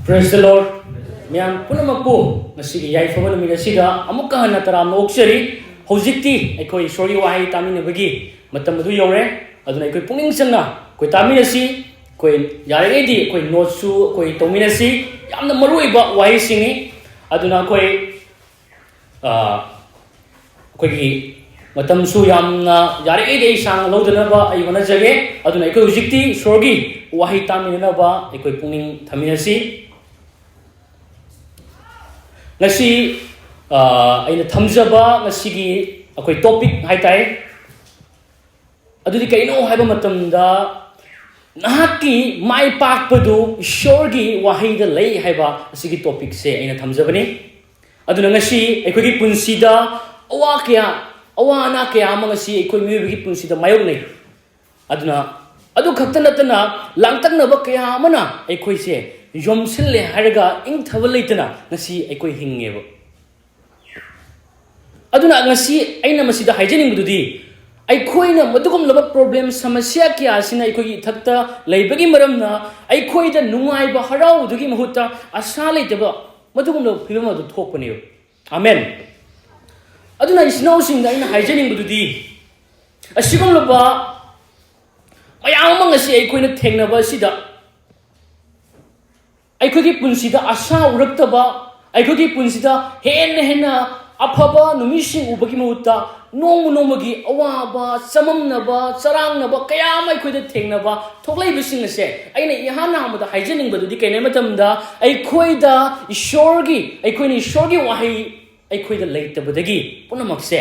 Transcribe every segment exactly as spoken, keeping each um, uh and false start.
Praise the Lord. ꯃꯌꯥꯝ ꯄꯨꯝꯅꯃꯛꯄꯨ ꯉꯁꯤꯒꯤ ꯌꯥꯏꯐꯕ ꯅꯨꯃꯤꯠ ꯑꯁꯤꯗ ꯑꯃꯨꯛꯀ ꯍꯟꯅ ꯇꯔꯥꯝꯅ ꯑꯣꯛꯆꯔꯤ꯫ ꯍꯧꯖꯤꯛꯇꯤ ꯑꯩꯈꯣꯏ ꯏꯁꯣꯔꯒꯤ ꯋꯥꯍꯩ ꯇꯥꯃꯤꯟꯅꯕꯒꯤ ꯃꯇꯝ ꯑꯗꯨ ꯌꯧꯔꯦ꯫ ꯑꯗꯨꯅ ꯑꯩꯈꯣꯏ ꯄꯨꯛꯅꯤꯡ ꯆꯪꯅ ꯑꯩꯈꯣꯏ ꯇꯥꯃꯤꯟꯅꯁꯤ꯫ ꯑꯩꯈꯣꯏ ꯌꯥꯔꯤꯉꯩꯗꯤ ꯑꯩꯈꯣꯏ ꯅꯣꯠꯁꯨ ꯑꯩꯈꯣꯏ ꯇꯧꯃꯤꯟꯅꯁꯤ꯫ ꯌꯥꯝꯅ ꯃꯔꯨꯑꯣꯏꯕ ꯋꯥꯍꯩꯁꯤꯡꯅꯤ꯫ ꯑꯗꯨꯅ ꯑꯩꯈꯣꯏ, ꯑ, ꯑꯩꯈꯣꯏꯒꯤ ꯃꯇꯝꯁꯨ ꯌꯥꯝꯅ ꯌꯥꯔꯤꯉꯩꯗꯤ ꯑꯩ ꯁꯥꯡꯅ ꯂꯧꯗꯅꯕ ꯑꯩ ꯍꯣꯠꯅꯖꯒꯦ꯫ ꯑꯗꯨꯅ ꯑꯩꯈꯣꯏ ꯍꯧꯖꯤꯛꯇꯤ ꯏꯁꯣꯔꯒꯤ ꯋꯥꯍꯩ ꯇꯥꯃꯤꯟꯅꯅꯕ ꯑꯩꯈꯣꯏ ꯄꯨꯛꯅꯤꯡ ꯊꯝꯃꯤꯟꯅꯁꯤ꯫ ꯉꯁꯤ, ꯑ, ꯑꯩꯅ ꯊꯝꯖꯕ ꯉꯁꯤꯒꯤ ꯑꯩꯈꯣꯏ ꯇꯣꯄꯤꯛ ꯍꯥꯏꯇꯥꯔꯦ꯫ ꯑꯗꯨꯗꯤ ꯀꯩꯅꯣ ꯍꯥꯏꯕ ꯃꯇꯝꯗ, ꯅꯍꯥꯛꯀꯤ ꯃꯥꯏ ꯄꯥꯛꯄꯗꯨ ꯏꯁꯣꯔꯒꯤ ꯋꯥꯍꯩꯗ ꯂꯩ ꯍꯥꯏꯕ ꯑꯁꯤꯒꯤ ꯇꯣꯄꯤꯛꯁꯦ ꯑꯩꯅ ꯊꯝꯖꯕꯅꯤ꯫ ꯑꯗꯨꯅ ꯉꯁꯤ ꯑꯩꯈꯣꯏꯒꯤ ꯄꯨꯟꯁꯤꯗ ꯑꯋꯥ ꯀꯌꯥ, ꯑꯋꯥ ꯑꯅꯥ ꯀꯌꯥ ꯑꯃ ꯉꯁꯤ ꯑꯩꯈꯣꯏ ꯃꯤꯑꯣꯏꯕꯒꯤ ꯄꯨꯟꯁꯤꯗ ꯃꯥꯌꯣꯛꯅꯩ꯫ ꯑꯗꯨꯅ ꯑꯗꯨ ꯈꯛꯇ ꯅꯠꯇꯅ ꯂꯥꯡꯇꯛꯅꯕ ꯀꯌꯥ ꯑꯃꯅ ꯑꯩꯈꯣꯏꯁꯦ ꯌꯣꯝꯁꯤꯜꯂꯦ ꯍꯥꯏꯔꯒ ꯏꯪꯊꯕ ꯂꯩꯇꯅ ꯉꯁꯤ ꯑꯩꯈꯣꯏ ꯍꯤꯡꯉꯦꯕ꯫ ꯑꯗꯨꯅ ꯉꯁꯤ ꯑꯩꯅ ꯃꯁꯤꯗ ꯍꯥꯏꯖꯅꯤꯡꯕꯗꯨꯗꯤ, ꯑꯩꯈꯣꯏꯅ ꯃꯗꯨꯒꯨꯝꯂꯕ ꯄ꯭ꯔꯣꯕ꯭ꯂꯦꯝ, ꯁꯃꯁ꯭ꯌꯥ ꯀꯌꯥ ꯑꯁꯤꯅ ꯑꯩꯈꯣꯏꯒꯤ ꯏꯊꯛꯇ ꯂꯩꯕꯒꯤ ꯃꯔꯝꯅ ꯑꯩꯈꯣꯏꯗ ꯅꯨꯡꯉꯥꯏꯕ, ꯍꯔꯥꯎꯕꯗꯨꯒꯤ ꯃꯍꯨꯠꯇ ꯑꯁꯥ ꯂꯩꯇꯕ ꯃꯗꯨꯒꯨꯝꯂꯕ ꯐꯤꯕꯝ ꯑꯗꯨ ꯊꯣꯛꯄꯅꯦꯕ꯫ ꯑꯃꯦꯟ꯫ ꯑꯗꯨꯅ ꯏꯆꯤꯟ ꯏꯅꯥꯎꯁꯤꯡꯗ ꯑꯩꯅ ꯍꯥꯏꯖꯅꯤꯡꯕꯗꯨꯗꯤ, ꯑꯁꯤꯒꯨꯝꯂꯕ ꯃꯌꯥꯝ ꯑꯃ ꯉꯁꯤ ꯑꯩꯈꯣꯏꯅ ꯊꯦꯡꯅꯕ ꯑꯁꯤꯗ ꯑꯩꯈꯣꯏꯒꯤ ꯄꯨꯟꯁꯤꯗ ꯑꯁꯥ ꯎꯔꯛꯇꯕ, ꯑꯩꯈꯣꯏꯒꯤ ꯄꯨꯟꯁꯤꯗ ꯍꯦꯟꯅ ꯍꯦꯟꯅ ꯑꯐꯕ ꯅꯨꯃꯤꯠꯁꯤꯡ ꯎꯕꯒꯤ ꯃꯍꯨꯠꯇ ꯅꯣꯡꯃ ꯅꯣꯡꯃꯒꯤ ꯑꯋꯥꯕ, ꯆꯃꯝꯅꯕ, ꯆꯔꯥꯡꯅꯕ ꯀꯌꯥ ꯑꯃ ꯑꯩꯈꯣꯏꯗ ꯊꯦꯡꯅꯕ ꯊꯣꯛꯂꯛꯏꯕꯁꯤꯡ ꯑꯁꯦ, ꯑꯩꯅ ꯏꯍꯥꯟ ꯑꯍꯥꯟꯕꯗ ꯍꯥꯏꯖꯅꯤꯡꯕꯗꯨꯗꯤ ꯀꯩꯅꯣ ꯍꯥꯏꯕ ꯃꯇꯝꯗ, ꯑꯩꯈꯣꯏꯗ ꯏꯁꯣꯔꯒꯤ, ꯑꯩꯈꯣꯏꯅ ꯏꯁꯣꯔꯒꯤ ꯋꯥꯍꯩ ꯑꯩꯈꯣꯏꯗ ꯂꯩꯇꯕꯗꯒꯤ ꯄꯨꯝꯅꯃꯛꯁꯦ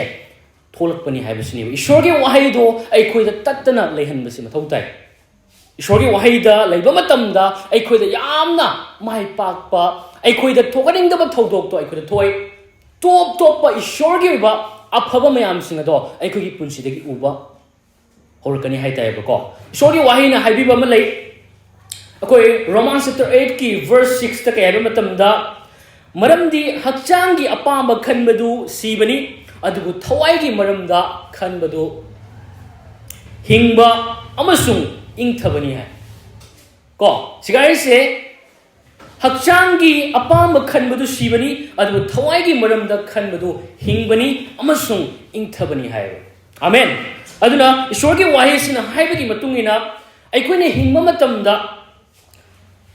ꯊꯣꯛꯂꯛꯄꯅꯤ ꯍꯥꯏꯕꯁꯤꯅꯦꯕ꯫ ꯏꯁꯣꯔꯒꯤ ꯋꯥꯍꯩꯗꯣ ꯑꯩꯈꯣꯏꯗ ꯇꯠꯇꯅ ꯂꯩꯍꯟꯕꯁꯤ ꯃꯊꯧ ꯇꯥꯏ꯫ ꯏꯁꯣꯔꯒꯤ ꯋꯥꯍꯩꯗ ꯂꯩꯕ ꯃꯇꯝꯗ ꯑꯩꯈꯣꯏꯗ ꯌꯥꯝꯅ ꯃꯥꯏ ꯄꯥꯛꯄ, ꯑꯩꯈꯣꯏꯗ ꯊꯣꯛꯍꯟꯅꯤꯡꯗꯕ ꯊꯧꯗꯣꯛꯇꯣ ꯑꯩꯈꯣꯏꯗ ꯊꯣꯛꯑꯦ꯫ ꯇꯣꯞ ꯇꯣꯞꯄ ꯏꯁꯣꯔꯒꯤ ꯑꯣꯏꯕ ꯑꯐꯕ ꯃꯌꯥꯝꯁꯤꯡ ꯑꯗꯣ ꯑꯩꯈꯣꯏꯒꯤ ꯄꯨꯟꯁꯤꯗꯒꯤ ꯎꯕ ꯍꯧꯔꯛꯀꯅꯤ ꯍꯥꯏꯇꯥꯔꯦꯕꯀꯣ꯫ ꯏꯁꯣꯔꯒꯤ ꯋꯥꯍꯩꯅ ꯍꯥꯏꯕꯤꯕ ꯑꯃ ꯂꯩ꯫ ꯑꯩꯈꯣꯏ Romans chapter eight ꯀꯤ verse six ꯇ ꯀꯩ ꯍꯥꯏꯕ ꯃꯇꯝꯗ, "ꯃꯔꯝꯗꯤ ꯍꯛꯆꯥꯡꯒꯤ ꯑꯄꯥꯝꯕ ꯈꯟꯕꯗꯨ ꯁꯤꯕꯅꯤ, ꯑꯗꯨꯕꯨ ꯊꯋꯥꯏꯒꯤ ꯃꯔꯝꯗ ꯈꯟꯕꯗꯨ ꯍꯤꯡꯕ ꯑꯃꯁꯨꯡ ꯏꯪꯊꯕꯅꯤ" ꯍꯥꯏ꯫ ꯀꯣ, ꯁꯤꯒꯥꯏꯁꯦ ꯍꯛꯆꯥꯡꯒꯤ ꯑꯄꯥꯝꯕ ꯈꯟꯕꯗꯨ ꯁꯤꯕꯅꯤ, ꯑꯗꯨꯕꯨ ꯊꯋꯥꯏꯒꯤ ꯃꯔꯝꯗ ꯈꯟꯕꯗꯨ ꯍꯤꯡꯕꯅꯤ ꯑꯃꯁꯨꯡ ꯏꯪꯊꯕꯅꯤ ꯍꯥꯏꯕ꯫ ꯑꯃꯦꯟ꯫ ꯑꯗꯨꯅ ꯏꯁꯣꯔꯒꯤ ꯋꯥꯍꯩꯁꯤꯅ ꯍꯥꯏꯕꯒꯤ ꯃꯇꯨꯡ ꯏꯟꯅ, ꯑꯩꯈꯣꯏꯅ ꯍꯤꯡꯕ ꯃꯇꯝꯗ,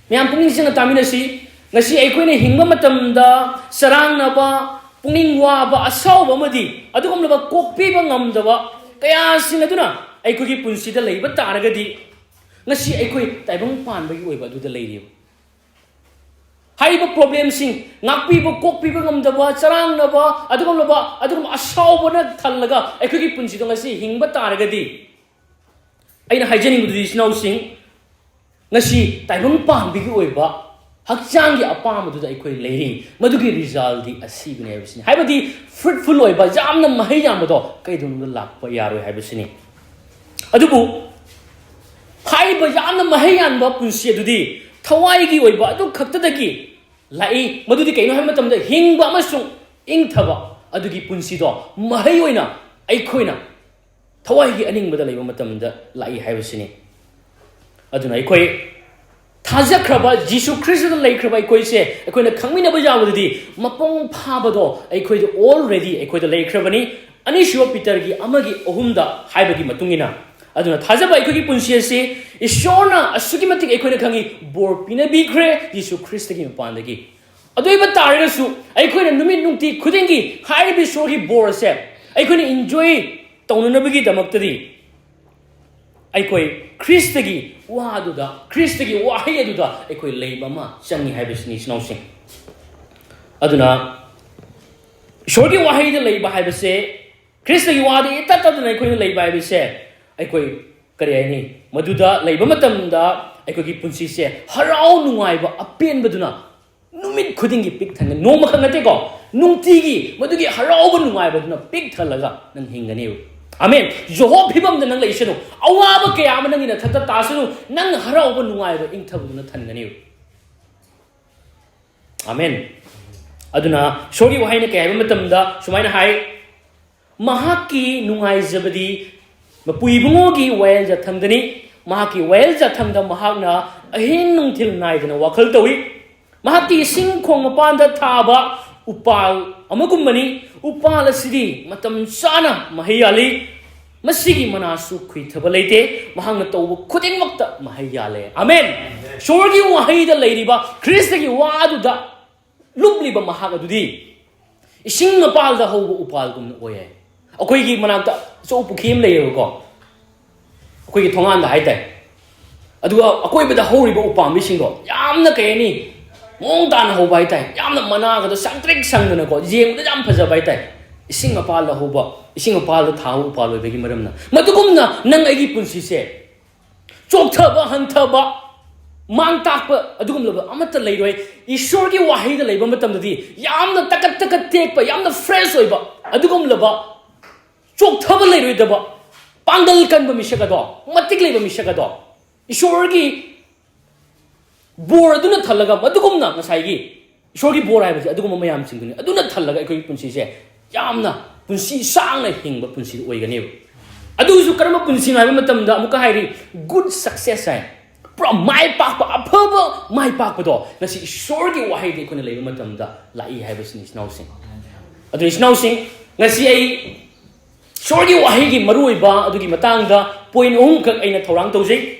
ꯃꯌꯥꯝ ꯄꯨꯛꯅꯤꯡ ꯆꯪꯅ ꯇꯥꯃꯤꯟꯅꯁꯤ, ꯉꯁꯤ ꯑꯩꯈꯣꯏꯅ ꯍꯤꯡꯕ ꯃꯇꯝꯗ ꯆꯔꯥꯡꯅꯕ, ꯄꯨꯛꯅꯤꯡ ꯋꯥꯕ, ꯑꯁꯥꯎꯕ ꯑꯃꯗꯤ ꯑꯗꯨꯒꯨꯝꯂꯕ ꯀꯣꯛꯄꯤꯕ ꯉꯝꯗꯕ ꯀꯌꯥꯁꯤꯡ ꯑꯗꯨꯅ ꯑꯩꯈꯣꯏꯒꯤ ꯄꯨꯟꯁꯤꯗ ꯂꯩꯕ ꯇꯥꯔꯒꯗꯤ, ꯉꯁꯤ ꯑꯩꯈꯣꯏ ꯇꯥꯏꯕꯪ ꯄꯥꯟꯕꯒꯤ ꯑꯣꯏꯕ ꯑꯗꯨꯗ ꯂꯩꯔꯤꯕ꯫ ꯍꯥꯏꯔꯤꯕ problemꯁꯤꯡ, ꯉꯥꯛꯄꯤꯕ, ꯀꯣꯛꯄꯤꯕ ꯉꯝꯗꯕ, ꯆꯔꯥꯡꯅꯕ, ꯑꯗꯨꯒꯨꯝꯂꯕ, ꯑꯗꯨꯒꯨꯝꯕ ꯑꯁꯥꯎꯕꯅ ꯊꯜꯂꯒ ꯑꯩꯈꯣꯏꯒꯤ ꯄꯨꯟꯁꯤꯗꯣ ꯉꯁꯤ ꯍꯤꯡꯕ ꯇꯥꯔꯒꯗꯤ, ꯑꯩꯅ ꯍꯥꯏꯖꯅꯤꯡꯕꯗꯨꯗꯤ, ꯏꯆꯤꯟ ꯏꯅꯥꯎꯁꯤꯡ, ꯉꯁꯤ ꯇꯥꯏꯕꯪ ꯄꯥꯟꯕꯒꯤ ꯑꯣꯏꯕ ꯍꯛꯆꯥꯡꯒꯤ ꯑꯄꯥꯝꯕꯗꯨꯗ ꯑꯩꯈꯣꯏ ꯂꯩꯔꯤ, ꯃꯗꯨꯒꯤ resultꯗꯤ ꯑꯁꯤꯕꯅꯤ ꯍꯥꯏꯕꯁꯤꯅꯤ꯫ ꯍꯥꯏꯕꯗꯤ fruitful ꯑꯣꯏꯕ, ꯌꯥꯝꯅ ꯃꯍꯩ ꯌꯥꯝꯕꯗꯣ ꯀꯩꯗꯧꯅꯨꯡꯗ ꯂꯥꯛꯄ ꯌꯥꯔꯣꯏ ꯍꯥꯏꯕꯁꯤꯅꯤ꯫ ꯑꯗꯨꯕꯨ ꯍꯥꯏꯔꯤꯕ ꯌꯥꯝꯅ ꯃꯍꯩ ꯌꯥꯟꯕ ꯄꯨꯟꯁꯤ ꯑꯗꯨꯗꯤ ꯊꯋꯥꯏꯒꯤ ꯑꯣꯏꯕ ꯑꯗꯨ ꯈꯛꯇꯗꯒꯤ ꯂꯥꯛꯏ꯫ ꯃꯗꯨꯗꯤ ꯀꯩꯅꯣ ꯍꯥꯏꯕ ꯃꯇꯝꯗ, ꯍꯤꯡꯕ ꯑꯃꯁꯨꯡ ꯏꯪꯊꯕ ꯑꯗꯨꯒꯤ ꯄꯨꯟꯁꯤꯗꯣ ꯃꯍꯩ ꯑꯣꯏꯅ ꯑꯩꯈꯣꯏꯅ ꯊꯋꯥꯏꯒꯤ ꯑꯅꯤꯡꯕꯗ ꯂꯩꯕ ꯃꯇꯝꯗ ꯂꯥꯛꯏ ꯍꯥꯏꯕꯁꯤꯅꯤ꯫ ꯑꯗꯨꯅ ꯑꯩꯈꯣꯏ ꯊꯥꯖꯈ꯭ꯔꯕ ꯖꯤꯁꯨ ꯈ꯭ꯔꯤꯁꯇꯗ ꯂꯩꯈ꯭ꯔꯕ ꯑꯩꯈꯣꯏꯁꯦ, ꯑꯩꯈꯣꯏꯅ ꯈꯪꯃꯤꯟꯅꯕ ꯌꯥꯕꯗꯗꯤ, ꯃꯄꯨꯡ ꯐꯥꯕꯗꯣ ꯑꯩꯈꯣꯏꯗ already ꯑꯩꯈꯣꯏꯗ ꯂꯩꯈ꯭ꯔꯕꯅꯤ꯫ ꯑꯅꯤꯁꯨꯕ ꯄꯤꯇꯔꯒꯤ ꯑꯃꯒꯤ ꯑꯍꯨꯝꯗ ꯍꯥꯏꯕꯒꯤ ꯃꯇꯨꯡ ꯏꯟꯅ꯫ ꯑꯗꯨꯅ ꯊꯥꯖꯕ ꯑꯩꯈꯣꯏꯒꯤ ꯄꯨꯟꯁꯤ ꯑꯁꯤ ꯏꯁꯣꯔꯅ ꯑꯁꯨꯛꯀꯤ ꯃꯇꯤꯛ, ꯑꯩꯈꯣꯏꯅ ꯈꯪꯉꯤ, ꯕꯣꯔ ꯄꯤꯅꯕꯤꯈ꯭ꯔꯦ ꯖꯤꯁꯨ ꯈ꯭ꯔꯤꯁꯇꯒꯤ ꯃꯄꯥꯟꯗꯒꯤ꯫ ꯑꯗꯨ ꯑꯣꯏꯕ ꯇꯥꯔꯒꯁꯨ, ꯑꯩꯈꯣꯏꯅ ꯅꯨꯃꯤꯠ ꯅꯨꯡꯇꯤ ꯈꯨꯗꯤꯡꯒꯤ ꯍꯥꯏꯔꯤꯕ ꯏꯁꯣꯔꯒꯤ ꯕꯣꯔ ꯑꯁꯦ ꯑꯩꯈꯣꯏꯅ enjoy ꯇꯧꯅꯅꯕꯒꯤꯗꯃꯛꯇꯗꯤ, ꯑꯩꯈꯣꯏ ꯈ꯭ꯔꯤꯁꯇꯒꯤ ꯋꯥꯗꯨꯗ, ꯈ꯭ꯔꯤꯁꯇꯒꯤ ꯋꯥꯍꯩ ꯑꯗꯨꯗ ꯑꯩꯈꯣꯏ ꯂꯩꯕ ꯑꯃ ꯆꯪꯉꯤ ꯍꯥꯏꯕꯁꯤꯅꯤ, ꯏꯆꯤꯟ ꯏꯅꯥꯎꯁꯤꯡ꯫ ꯑꯗꯨꯅ ꯏꯁꯣꯔꯒꯤ ꯋꯥꯍꯩꯗ ꯂꯩꯕ ꯍꯥꯏꯕꯁꯦ, ꯈ꯭ꯔꯤꯁꯇꯒꯤ ꯋꯥꯗ ꯏꯇꯠ ꯇꯠꯇꯅ ꯑꯩꯈꯣꯏꯅ ꯂꯩꯕ ꯍꯥꯏꯕꯁꯦ, ꯑꯩꯈꯣꯏ, ꯀꯔꯤ ꯍꯥꯏꯅꯤ, ꯃꯗꯨꯗ ꯂꯩꯕ ꯃꯇꯝꯗ ꯑꯩꯈꯣꯏꯒꯤ ꯄꯨꯟꯁꯤꯁꯦ ꯍꯔꯥꯎ ꯅꯨꯡꯉꯥꯏꯕ ꯑꯄꯦꯟꯕꯗꯨꯅ ꯅꯨꯃꯤꯠ ꯈꯨꯗꯤꯡꯒꯤ ꯄꯤꯛ ꯊꯟꯒꯅꯤ꯫ ꯅꯣꯡꯃꯈꯛ ꯅꯠꯇꯦꯀꯣ, ꯅꯨꯡꯇꯤꯒꯤ ꯃꯗꯨꯒꯤ ꯍꯔꯥꯎꯕ ꯅꯨꯡꯉꯥꯏꯕꯗꯨꯅ ꯄꯤꯛ ꯊꯜꯂꯒ ꯅꯪ ꯍꯤꯡꯒꯅꯦꯕ꯫ ꯑꯃꯦꯟ꯫ ꯖꯣꯍꯣꯕ ꯐꯤꯕꯝꯗ ꯅꯪ ꯂꯩꯁꯅꯨ, ꯑꯋꯥꯕ ꯀꯌꯥ ꯑꯃ ꯅꯪꯒꯤ ꯅꯊꯛꯇ ꯇꯥꯁꯅꯨ, ꯅꯪ ꯍꯔꯥꯎꯕ ꯅꯨꯡꯉꯥꯏꯕ ꯏꯪꯊꯕꯗꯨꯅ ꯊꯟꯒꯅꯦꯕ꯫ ꯑꯃꯦꯟ꯫ ꯑꯗꯨꯅ ꯏꯁꯣꯔꯒꯤ ꯋꯥꯍꯩꯅ ꯀꯩ ꯍꯥꯏꯕ ꯃꯇꯝꯗ ꯁꯨꯃꯥꯏꯅ ꯍꯥꯏ, "ꯃꯍꯥꯛꯀꯤ ꯅꯨꯡꯉꯥꯏꯖꯕꯗꯤ ꯃꯄꯨ ꯏꯕꯨꯡꯉꯣꯒꯤ ꯋꯥꯌꯦꯜ ꯖꯥꯊꯪꯗꯅꯤ, ꯃꯍꯥꯛꯀꯤ ꯋꯥꯌꯦꯜ ꯖꯥꯊꯪꯗ ꯃꯍꯥꯛꯅ ꯑꯍꯤꯡ ꯅꯨꯡꯊꯤꯜ ꯅꯥꯏꯗꯅ ꯋꯥꯈꯜ ꯇꯧꯏ꯫ ꯃꯍꯥꯛꯇꯤ ꯏꯁꯤꯡ ꯈꯣꯡ ꯃꯄꯥꯟꯗ ꯊꯥꯕ ꯎꯄꯥꯜ ꯑꯃꯒꯨꯝꯕꯅꯤ꯫ ꯎꯄꯥꯜ ꯑꯁꯤꯗꯤ ꯃꯇꯝ ꯆꯥꯅ ꯃꯍꯩ ꯌꯥꯜꯂꯤ, ꯃꯁꯤꯒꯤ ꯃꯅꯥꯁꯨ ꯈꯨꯏꯊꯕ ꯂꯩꯇꯦ꯫ ꯃꯍꯥꯛꯅ ꯇꯧꯕ ꯈꯨꯗꯤꯡꯃꯛꯇ ꯃꯍꯩ ꯌꯥꯜꯂꯦ꯫ ꯑꯃꯦꯟ꯫ ꯏꯁꯣꯔꯒꯤ ꯋꯥꯍꯩꯗ ꯂꯩꯔꯤꯕ ꯈ꯭ꯔꯤꯁꯇꯒꯤ ꯋꯥ ꯑꯗꯨꯗ ꯂꯨꯞꯂꯤꯕ ꯃꯍꯥꯛ ꯑꯗꯨꯗꯤ ꯏꯁꯤꯡ ꯃꯄꯥꯜꯗ ꯍꯧꯕ ꯎꯄꯥꯜꯒꯨꯝꯅ ꯑꯣꯏꯌꯦ꯫ ꯑꯩꯈꯣꯏꯒꯤ ꯃꯅꯥꯛꯇ ꯑꯆꯧꯕ ꯄꯨꯈ꯭ꯔꯤ ꯑꯃ ꯂꯩꯌꯦꯕꯀꯣ, ꯑꯩꯈꯣꯏꯒꯤ ꯊꯣꯡꯒꯥꯟꯗ ꯍꯥꯏꯇꯥꯔꯦ꯫ ꯑꯗꯨꯒ ꯑꯀꯣꯏꯕꯗ ꯍꯧꯔꯤꯕ ꯎꯄꯥꯝꯕꯤꯁꯤꯡꯗꯣ ꯌꯥꯝꯅ, ꯀꯩ ꯍꯥꯏꯅꯤ, ꯃꯑꯣꯡ ꯇꯥꯅ ꯍꯧꯕ ꯍꯥꯏꯇꯥꯔꯦ꯫ ꯌꯥꯝꯅ ꯃꯅꯥꯒꯗꯣ ꯁꯪꯇ꯭ꯔꯤꯛ ꯁꯪꯗꯅꯀꯣ, ꯌꯦꯡꯕꯗ ꯌꯥꯝ ꯐꯖꯕ ꯍꯥꯏꯇꯥꯔꯦ꯫ ꯏꯁꯤꯡ ꯃꯄꯥꯜꯗ ꯍꯧꯕ, ꯏꯁꯤꯡ ꯃꯄꯥꯜꯗ ꯊꯥꯕ ꯎꯄꯥꯜ ꯑꯣꯏꯕꯒꯤ ꯃꯔꯝꯅ꯫ ꯃꯗꯨꯒꯨꯝꯅ ꯅꯪ ꯑꯩꯒꯤ ꯄꯨꯟꯁꯤꯁꯦ ꯆꯣꯛꯊꯕ, ꯍꯟꯊꯕ, ꯃꯥꯡ ꯇꯥꯛꯄ ꯑꯗꯨꯒꯨꯝꯂꯕ ꯑꯃꯠꯇ ꯂꯩꯔꯣꯏ꯫ ꯏꯁꯣꯔꯒꯤ ꯋꯥꯍꯩꯗ ꯂꯩꯕ ꯃꯇꯝꯗꯗꯤ ꯌꯥꯝꯅ ꯇꯀꯠ ꯇꯀꯠ ꯇꯦꯛꯄ, ꯌꯥꯝꯅ ꯐ꯭ꯔꯦꯁ ꯑꯣꯏꯕ ꯑꯗꯨꯒꯨꯝꯂꯕ, ꯆꯣꯛꯊꯕ ꯂꯩꯔꯣꯏꯗꯕ, ꯄꯥꯡꯒꯜ ꯀꯟꯕ ꯃꯤꯁꯛ ꯑꯗꯣ, ꯃꯇꯤꯛ ꯂꯩꯕ ꯃꯤꯁꯛ ꯑꯗꯣ, ꯏꯁꯣꯔꯒꯤ ꯕꯣꯔ ꯑꯗꯨꯅ ꯊꯜꯂꯒ, ꯃꯗꯨꯒꯨꯝꯅ ꯉꯁꯥꯏꯒꯤ ꯏꯁꯣꯔꯒꯤ ꯕꯣꯔ ꯍꯥꯏꯕꯁꯦ ꯑꯗꯨꯒꯨꯝꯕ ꯃꯌꯥꯝꯁꯤꯡꯗꯨꯅꯤ꯫ ꯑꯗꯨꯅ ꯊꯜꯂꯒ ꯑꯩꯈꯣꯏꯒꯤ ꯄꯨꯟꯁꯤꯁꯦ ꯌꯥꯝꯅ ꯄꯨꯟꯁꯤ ꯁꯥꯡꯅ ꯍꯤꯡꯕ ꯄꯨꯟꯁꯤꯗꯨ ꯑꯣꯏꯒꯅꯦꯕ꯫ ꯑꯗꯨꯁꯨ ꯀꯔꯝꯕ ꯄꯨꯟꯁꯤꯅꯣ ꯍꯥꯏꯕ ꯃꯇꯝꯗ, ꯑꯃꯨꯛꯀ ꯍꯥꯏꯔꯤ, ꯒꯨꯗ ꯁꯛꯁꯦꯁ ꯍꯥꯏ, ꯄꯨꯔꯥ ꯃꯥꯏ ꯄꯥꯛꯄ, ꯑꯐꯕ ꯃꯥꯏ ꯄꯥꯛꯄꯗꯣ ꯉꯁꯤ ꯏꯁꯣꯔꯒꯤ ꯋꯥꯍꯩꯗ ꯑꯩꯈꯣꯏꯅ ꯂꯩꯕ ꯃꯇꯝꯗ ꯂꯥꯛꯏ ꯍꯥꯏꯕꯁꯤꯅꯤ, ꯏꯆꯤꯟ ꯏꯅꯥꯎꯁꯤꯡ꯫ ꯑꯗꯨ ꯏꯆꯤꯟ ꯏꯅꯥꯎꯁꯤꯡ, ꯉꯁꯤ ꯑꯩ ꯏꯁꯣꯔꯒꯤ ꯋꯥꯍꯩꯒꯤ ꯃꯔꯨꯑꯣꯏꯕ ꯑꯗꯨꯒꯤ ꯃꯇꯥꯡꯗ ꯄꯣꯏꯟ ꯑꯍꯨꯝꯈꯛ ꯑꯩꯅ ꯊꯧꯔꯥꯡ ꯇꯧꯖꯩ꯫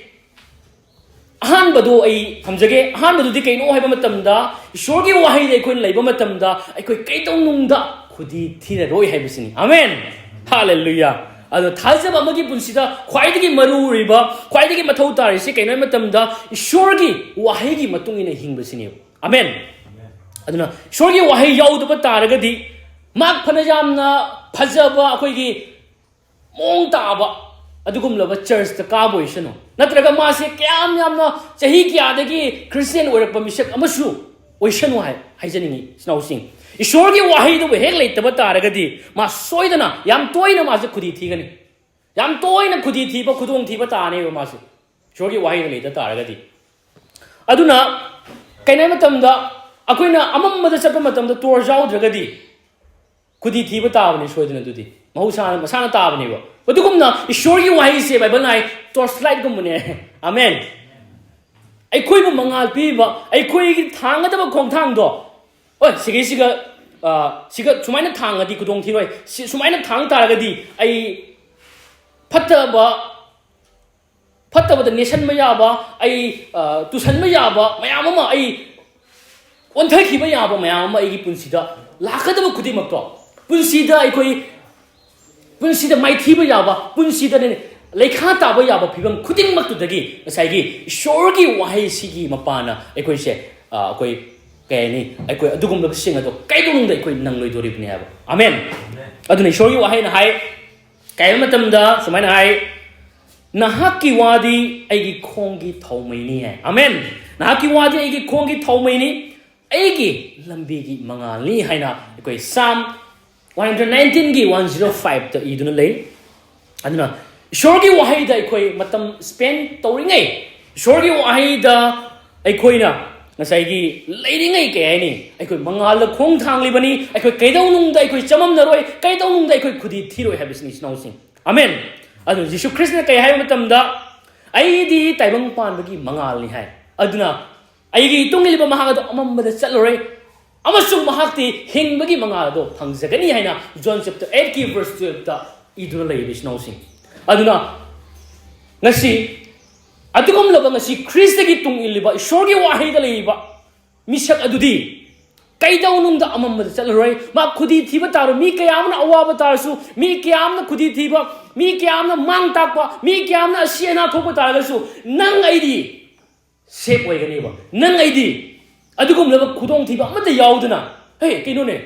ꯑꯍꯥꯟꯕꯗꯨ ꯑꯩ ꯊꯝꯖꯒꯦ꯫ ꯑꯍꯥꯟꯕꯗꯨꯗꯤ ꯀꯩꯅꯣ ꯍꯥꯏꯕ ꯃꯇꯝꯗ, ꯏꯁꯣꯔꯒꯤ ꯋꯥꯍꯩꯗ ꯑꯩꯈꯣꯏꯅ ꯂꯩꯕ ꯃꯇꯝꯗ ꯑꯩꯈꯣꯏ ꯀꯩꯗꯧꯅꯨꯡꯗ ꯈꯨꯗꯤ ꯊꯤꯔꯔꯣꯏ ꯍꯥꯏꯕꯁꯤꯅꯤ꯫ ꯑꯃꯦꯟ꯫ ꯍꯥꯂꯦꯂꯨꯌꯥ꯫ ꯑꯗꯣ ꯊꯥꯖꯕ ꯑꯃꯒꯤ ꯄꯨꯟꯁꯤꯗ ꯈ꯭ꯋꯥꯏꯗꯒꯤ ꯃꯔꯨꯑꯣꯏꯕ, ꯈ꯭ꯋꯥꯏꯗꯒꯤ ꯃꯊꯧ ꯇꯥꯔꯤꯁꯤ ꯀꯩꯅꯣ ꯍꯥꯏꯕ ꯃꯇꯝꯗ, ꯏꯁꯣꯔꯒꯤ ꯋꯥꯍꯩꯒꯤ ꯃꯇꯨꯡ ꯏꯟꯅ ꯍꯤꯡꯕꯁꯤꯅꯦꯕ꯫ ꯑꯃꯦꯟ꯫ ꯑꯗꯨꯅ ꯏꯁꯣꯔꯒꯤ ꯋꯥꯍꯩ ꯌꯥꯎꯗꯕ ꯇꯥꯔꯒꯗꯤ, ꯃꯍꯥꯛ ꯐꯅ ꯌꯥꯝꯅ ꯐꯖꯕ, ꯑꯩꯈꯣꯏꯒꯤ ꯃꯑꯣꯡ ꯇꯥꯕ ꯑꯗꯨꯒꯨꯝꯂꯕ ꯆꯔꯆꯇ ꯀꯥꯕ ꯑꯣꯏꯁꯅꯨ, ꯅꯠꯇ꯭ꯔꯒ ꯃꯥꯁꯦ ꯀꯌꯥꯝ ꯌꯥꯝꯅ ꯆꯍꯤ ꯀꯌꯥꯗꯒꯤ ꯈ꯭ꯔꯤꯁꯇꯤꯌꯥꯟ ꯑꯣꯏꯔꯛꯄ ꯃꯤꯁꯛ ꯑꯃꯁꯨ ꯑꯣꯏꯁꯅꯨ ꯍꯥꯏ, ꯍꯥꯏꯖꯅꯤꯡꯉꯤ, ꯏꯆꯤꯟ ꯏꯅꯥꯎꯁꯤꯡ꯫ ꯏꯁꯣꯔꯒꯤ ꯋꯥꯍꯩꯗꯨꯕꯨ ꯍꯦꯛ ꯂꯩꯇꯕ ꯇꯥꯔꯒꯗꯤ, ꯃꯥ ꯁꯣꯏꯗꯅ ꯌꯥꯝ ꯇꯣꯏꯅ ꯃꯥꯁꯦ ꯈꯨꯗꯤ ꯊꯤꯒꯅꯤ꯫ ꯌꯥꯝ ꯇꯣꯏꯅ ꯈꯨꯗꯤ ꯊꯤꯕ, ꯈꯨꯗꯣꯡ ꯊꯤꯕ ꯇꯥꯅꯦꯕ ꯃꯥꯁꯦ, ꯏꯁꯣꯔꯒꯤ ꯋꯥꯍꯩꯗ ꯂꯩꯇ ꯇꯥꯔꯒꯗꯤ꯫ ꯑꯗꯨꯅ ꯀꯩꯅꯣ ꯍꯥꯏ ꯃꯇꯝꯗ, ꯑꯩꯈꯣꯏꯅ ꯑꯃꯝꯕꯗ ꯆꯠꯄ ꯃꯇꯝꯗ ꯇꯣꯔꯆ ꯌꯥꯎꯗ꯭ꯔꯒꯗꯤ ꯈꯨꯗꯤ ꯊꯤꯕ ꯇꯥꯕꯅꯤ ꯁꯣꯏꯗꯅ꯫ ꯑꯗꯨꯗꯤ ꯃꯍꯧꯁꯥꯅ, ꯃꯁꯥꯅ ꯇꯥꯕꯅꯦꯕ꯫ ꯑꯗꯨꯒꯨꯝꯅ ꯏꯁꯣꯔꯒꯤ ꯋꯥꯍꯩꯁꯦ ꯕꯥꯏꯕꯜꯅ ꯍꯥꯏ, ꯇꯣꯔꯆ ꯂꯥꯏꯠꯀꯨꯝꯕꯅꯦ꯫ ꯑꯃꯦꯟ꯫ ꯑꯩꯈꯣꯏꯕꯨ ꯃꯉꯥꯜ ꯄꯤꯕ, ꯑꯩꯈꯣꯏꯒꯤ ꯊꯥꯡꯒꯗꯕ ꯈꯣꯡꯊꯥꯡꯗꯣ, ꯍꯣꯏ, ꯁꯤꯒꯤꯁꯤꯒ, ꯑ, ꯁꯤꯒ ꯁꯨꯃꯥꯏꯅ ꯊꯥꯡꯉꯗꯤ ꯈꯨꯗꯣꯡ ꯊꯤꯔꯣꯏ, ꯁꯤ, ꯁꯨꯃꯥꯏꯅ ꯊꯥꯡ ꯇꯥꯔꯒꯗꯤ ꯑꯩ ꯐꯠꯇꯕ, ꯐꯠꯇꯕꯗ ꯅꯦꯠꯁꯟꯕ ꯌꯥꯕ, ꯑꯩ, ꯑ, ꯇꯨꯁꯟꯕ ꯌꯥꯕ ꯃꯌꯥꯝ ꯑꯃ, ꯑꯩ ꯑꯣꯟꯊꯈꯤꯕ ꯌꯥꯕ ꯃꯌꯥꯝ ꯑꯃ ꯑꯩꯒꯤ ꯄꯨꯟꯁꯤꯗ ꯂꯥꯛꯀꯗꯕ ꯈꯨꯗꯤꯡꯃꯛꯇꯣ, ꯄꯨꯟꯁꯤꯗ ꯑꯩꯈꯣꯏ, ꯄꯨꯟꯁꯤꯗ ꯃꯥꯏꯊꯤꯕ ꯌꯥꯕ, ꯄꯨꯟꯁꯤꯗꯅꯦ ꯂꯩꯈꯥ ꯇꯥꯕ ꯌꯥꯕ ꯐꯤꯕꯝ ꯈꯨꯗꯤꯡꯃꯛꯇꯨꯗꯒꯤ ꯉꯁꯥꯏꯒꯤ ꯏꯁꯣꯔꯒꯤ ꯋꯥꯍꯩꯁꯤꯒꯤ ꯃꯄꯥꯅ ꯑꯩꯈꯣꯏꯁꯦ, ꯑ, ꯑꯩꯈꯣꯏ, ꯀꯩ ꯍꯥꯏꯅꯤ, ꯑꯩꯈꯣꯏ ꯑꯗꯨꯒꯨꯝꯂꯕꯁꯤꯡ ꯑꯗꯣ ꯀꯩꯗꯧꯅꯨꯡꯗ ꯑꯩꯈꯣꯏ ꯅꯪꯂꯣꯏꯗꯣꯔꯤꯕꯅꯦ ꯍꯥꯏꯕ꯫ ꯑꯃꯦꯟ꯫ ꯑꯗꯨꯅ ꯏꯁꯣꯔꯒꯤ ꯋꯥꯍꯩꯅ ꯍꯥꯏ, ꯀꯩ ꯍꯥꯏꯕ ꯃꯇꯝꯗ ꯁꯨꯃꯥꯏꯅ ꯍꯥꯏ, "ꯅꯍꯥꯛꯀꯤ ꯋꯥꯗꯤ ꯑꯩꯒꯤ ꯈꯣꯡꯒꯤ ꯊꯧꯃꯩꯅꯤ" ꯍꯥꯏ꯫ ꯑꯃꯦꯟ꯫ "ꯅꯍꯥꯛꯀꯤ ꯋꯥꯗꯤ ꯑꯩꯒꯤ ꯈꯣꯡꯒꯤ ꯊꯧꯃꯩꯅꯤ, ꯑꯩꯒꯤ ꯂꯝꯕꯤꯒꯤ ꯃꯉꯥꯜꯅꯤ" ꯍꯥꯏꯅ ꯑꯩꯈꯣꯏ Psalm one hundred nineteenꯒꯤ one zero fiveꯇ ꯏꯗꯨꯅ ꯂꯩ꯫ ꯑꯗꯨꯅ ꯏꯁꯣꯔꯒꯤ ꯋꯥꯍꯩꯗ ꯑꯩꯈꯣꯏ ꯃꯇꯝ spend ꯇꯧꯔꯤꯉꯩ, ꯏꯁꯣꯔꯒꯤ ꯋꯥꯍꯩꯗ ꯑꯩꯈꯣꯏꯅ ꯉꯁꯥꯏꯒꯤ ꯂꯩꯔꯤꯉꯩ, ꯀꯩ ꯍꯥꯏꯅꯤ, ꯑꯩꯈꯣꯏ ꯃꯉꯥꯜꯗ ꯈꯣꯡ ꯊꯥꯡꯂꯤꯕꯅꯤ꯫ ꯑꯩꯈꯣꯏ ꯀꯩꯗꯧꯅꯨꯡꯗ ꯑꯩꯈꯣꯏ ꯆꯃꯝꯅꯔꯣꯏ, ꯀꯩꯗꯧꯅꯨꯡꯗ ꯑꯩꯈꯣꯏ ꯈꯨꯗꯤ ꯊꯤꯔꯣꯏ ꯍꯥꯏꯕꯁꯤꯅꯤ, ꯏꯆꯤꯟ ꯏꯅꯥꯎꯁꯤꯡ꯫ ꯑꯃꯦꯟ꯫ ꯑꯗꯨ ꯖꯤꯁꯨ ꯈ꯭ꯔꯤꯁꯇꯅ ꯀꯩ ꯍꯥꯏꯕ ꯃꯇꯝꯗ, "ꯑꯩꯗꯤ ꯇꯥꯏꯕꯪ ꯄꯥꯟꯕꯒꯤ ꯃꯉꯥꯜꯅꯤ" ꯍꯥꯏ꯫ ꯑꯗꯨꯅ ꯑꯩꯒꯤ ꯏꯇꯨꯡ ꯏꯜꯂꯤꯕ ꯃꯍꯥꯛ ꯑꯗꯨ ꯑꯃꯝꯕꯗ ꯆꯠꯂꯔꯣꯏ, ꯑꯃꯁꯨꯡ ꯃꯍꯥꯛꯇꯤ ꯍꯤꯡꯕꯒꯤ ꯃꯉꯥꯜ ꯑꯗꯨ ꯐꯪꯖꯒꯅꯤ ꯍꯥꯏꯅ John chapter eightꯀꯤ verse twelveꯇ ꯏꯗꯨꯅ ꯂꯩꯔꯤꯕ ꯏꯆꯤꯟ ꯏꯅꯥꯎꯁꯤꯡ꯫ ꯑꯗꯨꯅ ꯉꯁꯤ ꯑꯗꯨꯒꯨꯝꯂꯕ ꯉꯁꯤ ꯈ꯭ꯔꯤꯁꯇꯒꯤ ꯇꯨꯡ ꯏꯜꯂꯤꯕ, ꯏꯁꯣꯔꯒꯤ ꯋꯥꯍꯩꯗ ꯂꯩꯔꯤꯕ ꯃꯤꯁꯛ ꯑꯗꯨꯗꯤ ꯀꯩꯗꯧꯅꯨꯡꯗ ꯑꯃꯝꯕꯗ ꯆꯠꯂꯔꯣꯏ꯫ ꯃꯥ ꯈꯨꯗꯤ ꯊꯤꯕ ꯇꯥꯔꯣꯏ꯫ ꯃꯤ ꯀꯌꯥ ꯑꯃꯅ ꯑꯋꯥꯕ ꯇꯥꯔꯁꯨ, ꯃꯤ ꯀꯌꯥ ꯑꯃꯅ ꯈꯨꯗꯤ ꯊꯤꯕ, ꯃꯤ ꯀꯌꯥ ꯑꯃꯅ ꯃꯥꯡ ꯇꯥꯛꯄ, ꯃꯤ ꯀꯌꯥ ꯑꯃꯅ ꯑꯁꯤ ꯑꯅꯥ ꯊꯣꯛꯄ ꯇꯥꯔꯒꯁꯨ, ꯅꯪ ꯑꯩꯗꯤ safe ꯑꯣꯏꯒꯅꯦꯕ꯫ ꯅꯪ ꯑꯩꯗꯤ ꯑꯗꯨꯒꯨꯝꯂꯕ ꯈꯨꯗꯣꯡꯊꯤꯕ ꯑꯃꯠꯇ ꯌꯥꯎꯗꯅ, ꯍꯦ, ꯀꯩꯅꯣꯅꯦ,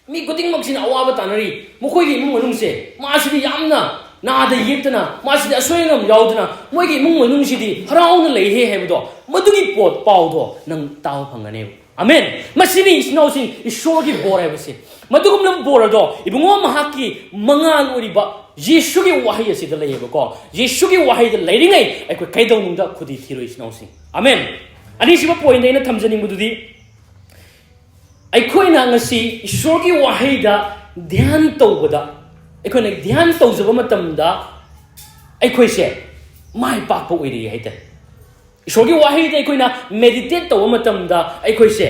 ꯃꯤ ꯈꯨꯗꯤꯡꯃꯛꯁꯤꯅ ꯑꯋꯥꯕ ꯇꯥꯅꯔꯤ, ꯃꯈꯣꯏꯒꯤ ꯏꯃꯨꯡ ꯃꯅꯨꯡꯁꯦ, ꯃꯥꯁꯤꯗꯤ ꯌꯥꯝꯅ ꯅꯥꯗ ꯌꯦꯛꯇꯅ, ꯃꯥꯁꯤꯗꯤ ꯑꯁꯣꯏ ꯑꯉꯥꯝ ꯌꯥꯎꯗꯅ, ꯃꯣꯏꯒꯤ ꯏꯃꯨꯡ ꯃꯅꯨꯡꯁꯤꯗꯤ ꯍꯔꯥꯎꯅ ꯂꯩꯍꯦ ꯍꯥꯏꯕꯗꯣ, ꯃꯗꯨꯒꯤ ꯄꯣꯠ ꯄꯥꯎꯗꯣ ꯅꯪ ꯇꯥꯕ ꯐꯪꯒꯅꯦꯕ꯫ ꯑꯃꯦꯟ꯫ ꯃꯁꯤꯅꯤ ꯏꯆꯤꯟ ꯏꯅꯥꯎꯁꯤꯡ, ꯏꯁꯣꯔꯒꯤ ꯕꯣꯔ ꯍꯥꯏꯕꯁꯦ꯫ ꯃꯗꯨꯒꯨꯝꯂꯕ ꯕꯣꯔ ꯑꯗꯣ ꯏꯕꯨꯡꯉꯣ ꯃꯍꯥꯛꯀꯤ ꯃꯉꯥꯜ ꯑꯣꯏꯔꯤꯕ ꯌꯦꯁꯨꯒꯤ ꯋꯥꯍꯩ ꯑꯁꯤꯗ ꯂꯩꯌꯦꯕꯀꯣ꯫ ꯌꯦꯁꯨꯒꯤ ꯋꯥꯍꯩꯗ ꯂꯩꯔꯤꯉꯩ ꯑꯩꯈꯣꯏ ꯀꯩꯗꯧꯅꯨꯡꯗ ꯈꯨꯗꯤ ꯊꯤꯔꯣꯏ, ꯏꯆꯤꯟ ꯏꯅꯥꯎꯁꯤꯡ꯫ ꯑꯃꯦꯟ꯫ ꯑꯅꯤꯁꯨꯕ point ꯑꯩꯅ ꯊꯝꯖꯅꯤꯡꯕꯗꯨꯗꯤ, ꯑꯩꯈꯣꯏꯅ ꯉꯁꯤ ꯏꯁꯣꯔꯒꯤ ꯋꯥꯍꯩꯗ ꯙ꯭ꯌꯥꯟ ꯇꯧꯕꯗ, ꯑꯩꯈꯣꯏꯅ ꯙ꯭ꯌꯥꯟ ꯇꯧꯖꯕ ꯃꯇꯝꯗ ꯑꯩꯈꯣꯏꯁꯦ ꯃꯥꯏ ꯄꯥꯛꯄ ꯑꯣꯏꯔꯤ ꯍꯥꯏꯇꯥꯔꯦ꯫ ꯏꯁꯣꯔꯒꯤ ꯋꯥꯍꯩꯗ ꯑꯩꯈꯣꯏꯅ ꯃꯦꯗꯤꯇꯦꯠ ꯇꯧꯕ ꯃꯇꯝꯗ ꯑꯩꯈꯣꯏꯁꯦ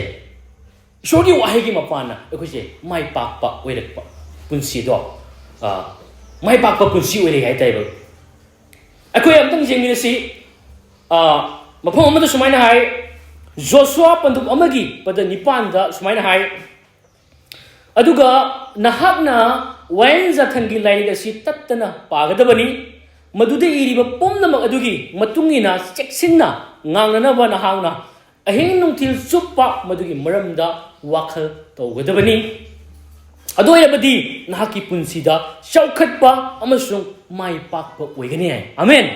ꯏꯁꯣꯔꯒꯤ ꯋꯥꯍꯩꯒꯤ ꯃꯄꯥꯟꯅ ꯑꯩꯈꯣꯏꯁꯦ ꯃꯥꯏ ꯄꯥꯛꯄ ꯑꯣꯏꯔꯛꯄ, ꯄꯨꯟꯁꯤꯗꯣ, ꯑ, ꯃꯥꯏ ꯄꯥꯛꯄ ꯄꯨꯟꯁꯤ ꯑꯣꯏꯔꯛꯏ ꯍꯥꯏ ꯇꯥꯏꯕ꯫ ꯑꯩꯈꯣꯏ ꯑꯝꯇꯪ ꯌꯦꯡꯃꯤꯟꯅꯁꯤ꯫ ꯑ, ꯃꯐꯝ ꯑꯃꯗ ꯁꯨꯃꯥꯏꯅ ꯍꯥꯏ, ꯖꯣꯁꯨꯋꯥ ꯄꯟꯗꯨꯞ ꯑꯃꯒꯤ ꯄꯗ ꯅꯤꯄꯥꯟꯗ ꯁꯨꯃꯥꯏꯅ ꯍꯥꯏ, "ꯑꯗꯨꯒ ꯅꯍꯥꯛꯅ ꯋꯥꯌꯦꯜ ꯖꯥꯊꯟꯒꯤ ꯂꯥꯏꯔꯤꯛ ꯑꯁꯤ ꯇꯠꯇꯅ ꯄꯥꯒꯗꯕꯅꯤ, ꯃꯗꯨꯗ ꯏꯔꯤꯕ ꯄꯨꯝꯅꯃꯛ ꯑꯗꯨꯒꯤ ꯃꯇꯨꯡ ꯏꯟꯅ ꯆꯦꯛꯁꯤꯟꯅ ꯉꯥꯡꯅꯅꯕ ꯅꯍꯥꯛꯅ ꯑꯍꯤꯡ ꯅꯨꯡꯊꯤꯜ ꯆꯨꯞꯄ ꯃꯗꯨꯒꯤ ꯃꯔꯝꯗ ꯋꯥꯈꯜ ꯇꯧꯒꯗꯕꯅꯤ꯫ ꯑꯗꯨ ꯑꯣꯏꯔꯕꯗꯤ ꯅꯍꯥꯛꯀꯤ ꯄꯨꯟꯁꯤꯗ ꯆꯥꯎꯈꯠꯄ ꯑꯃꯁꯨꯡ ꯃꯥꯏ ꯄꯥꯛꯄ ꯑꯣꯏꯒꯅꯤ" ꯍꯥꯏ꯫ ꯑꯃꯦꯟ꯫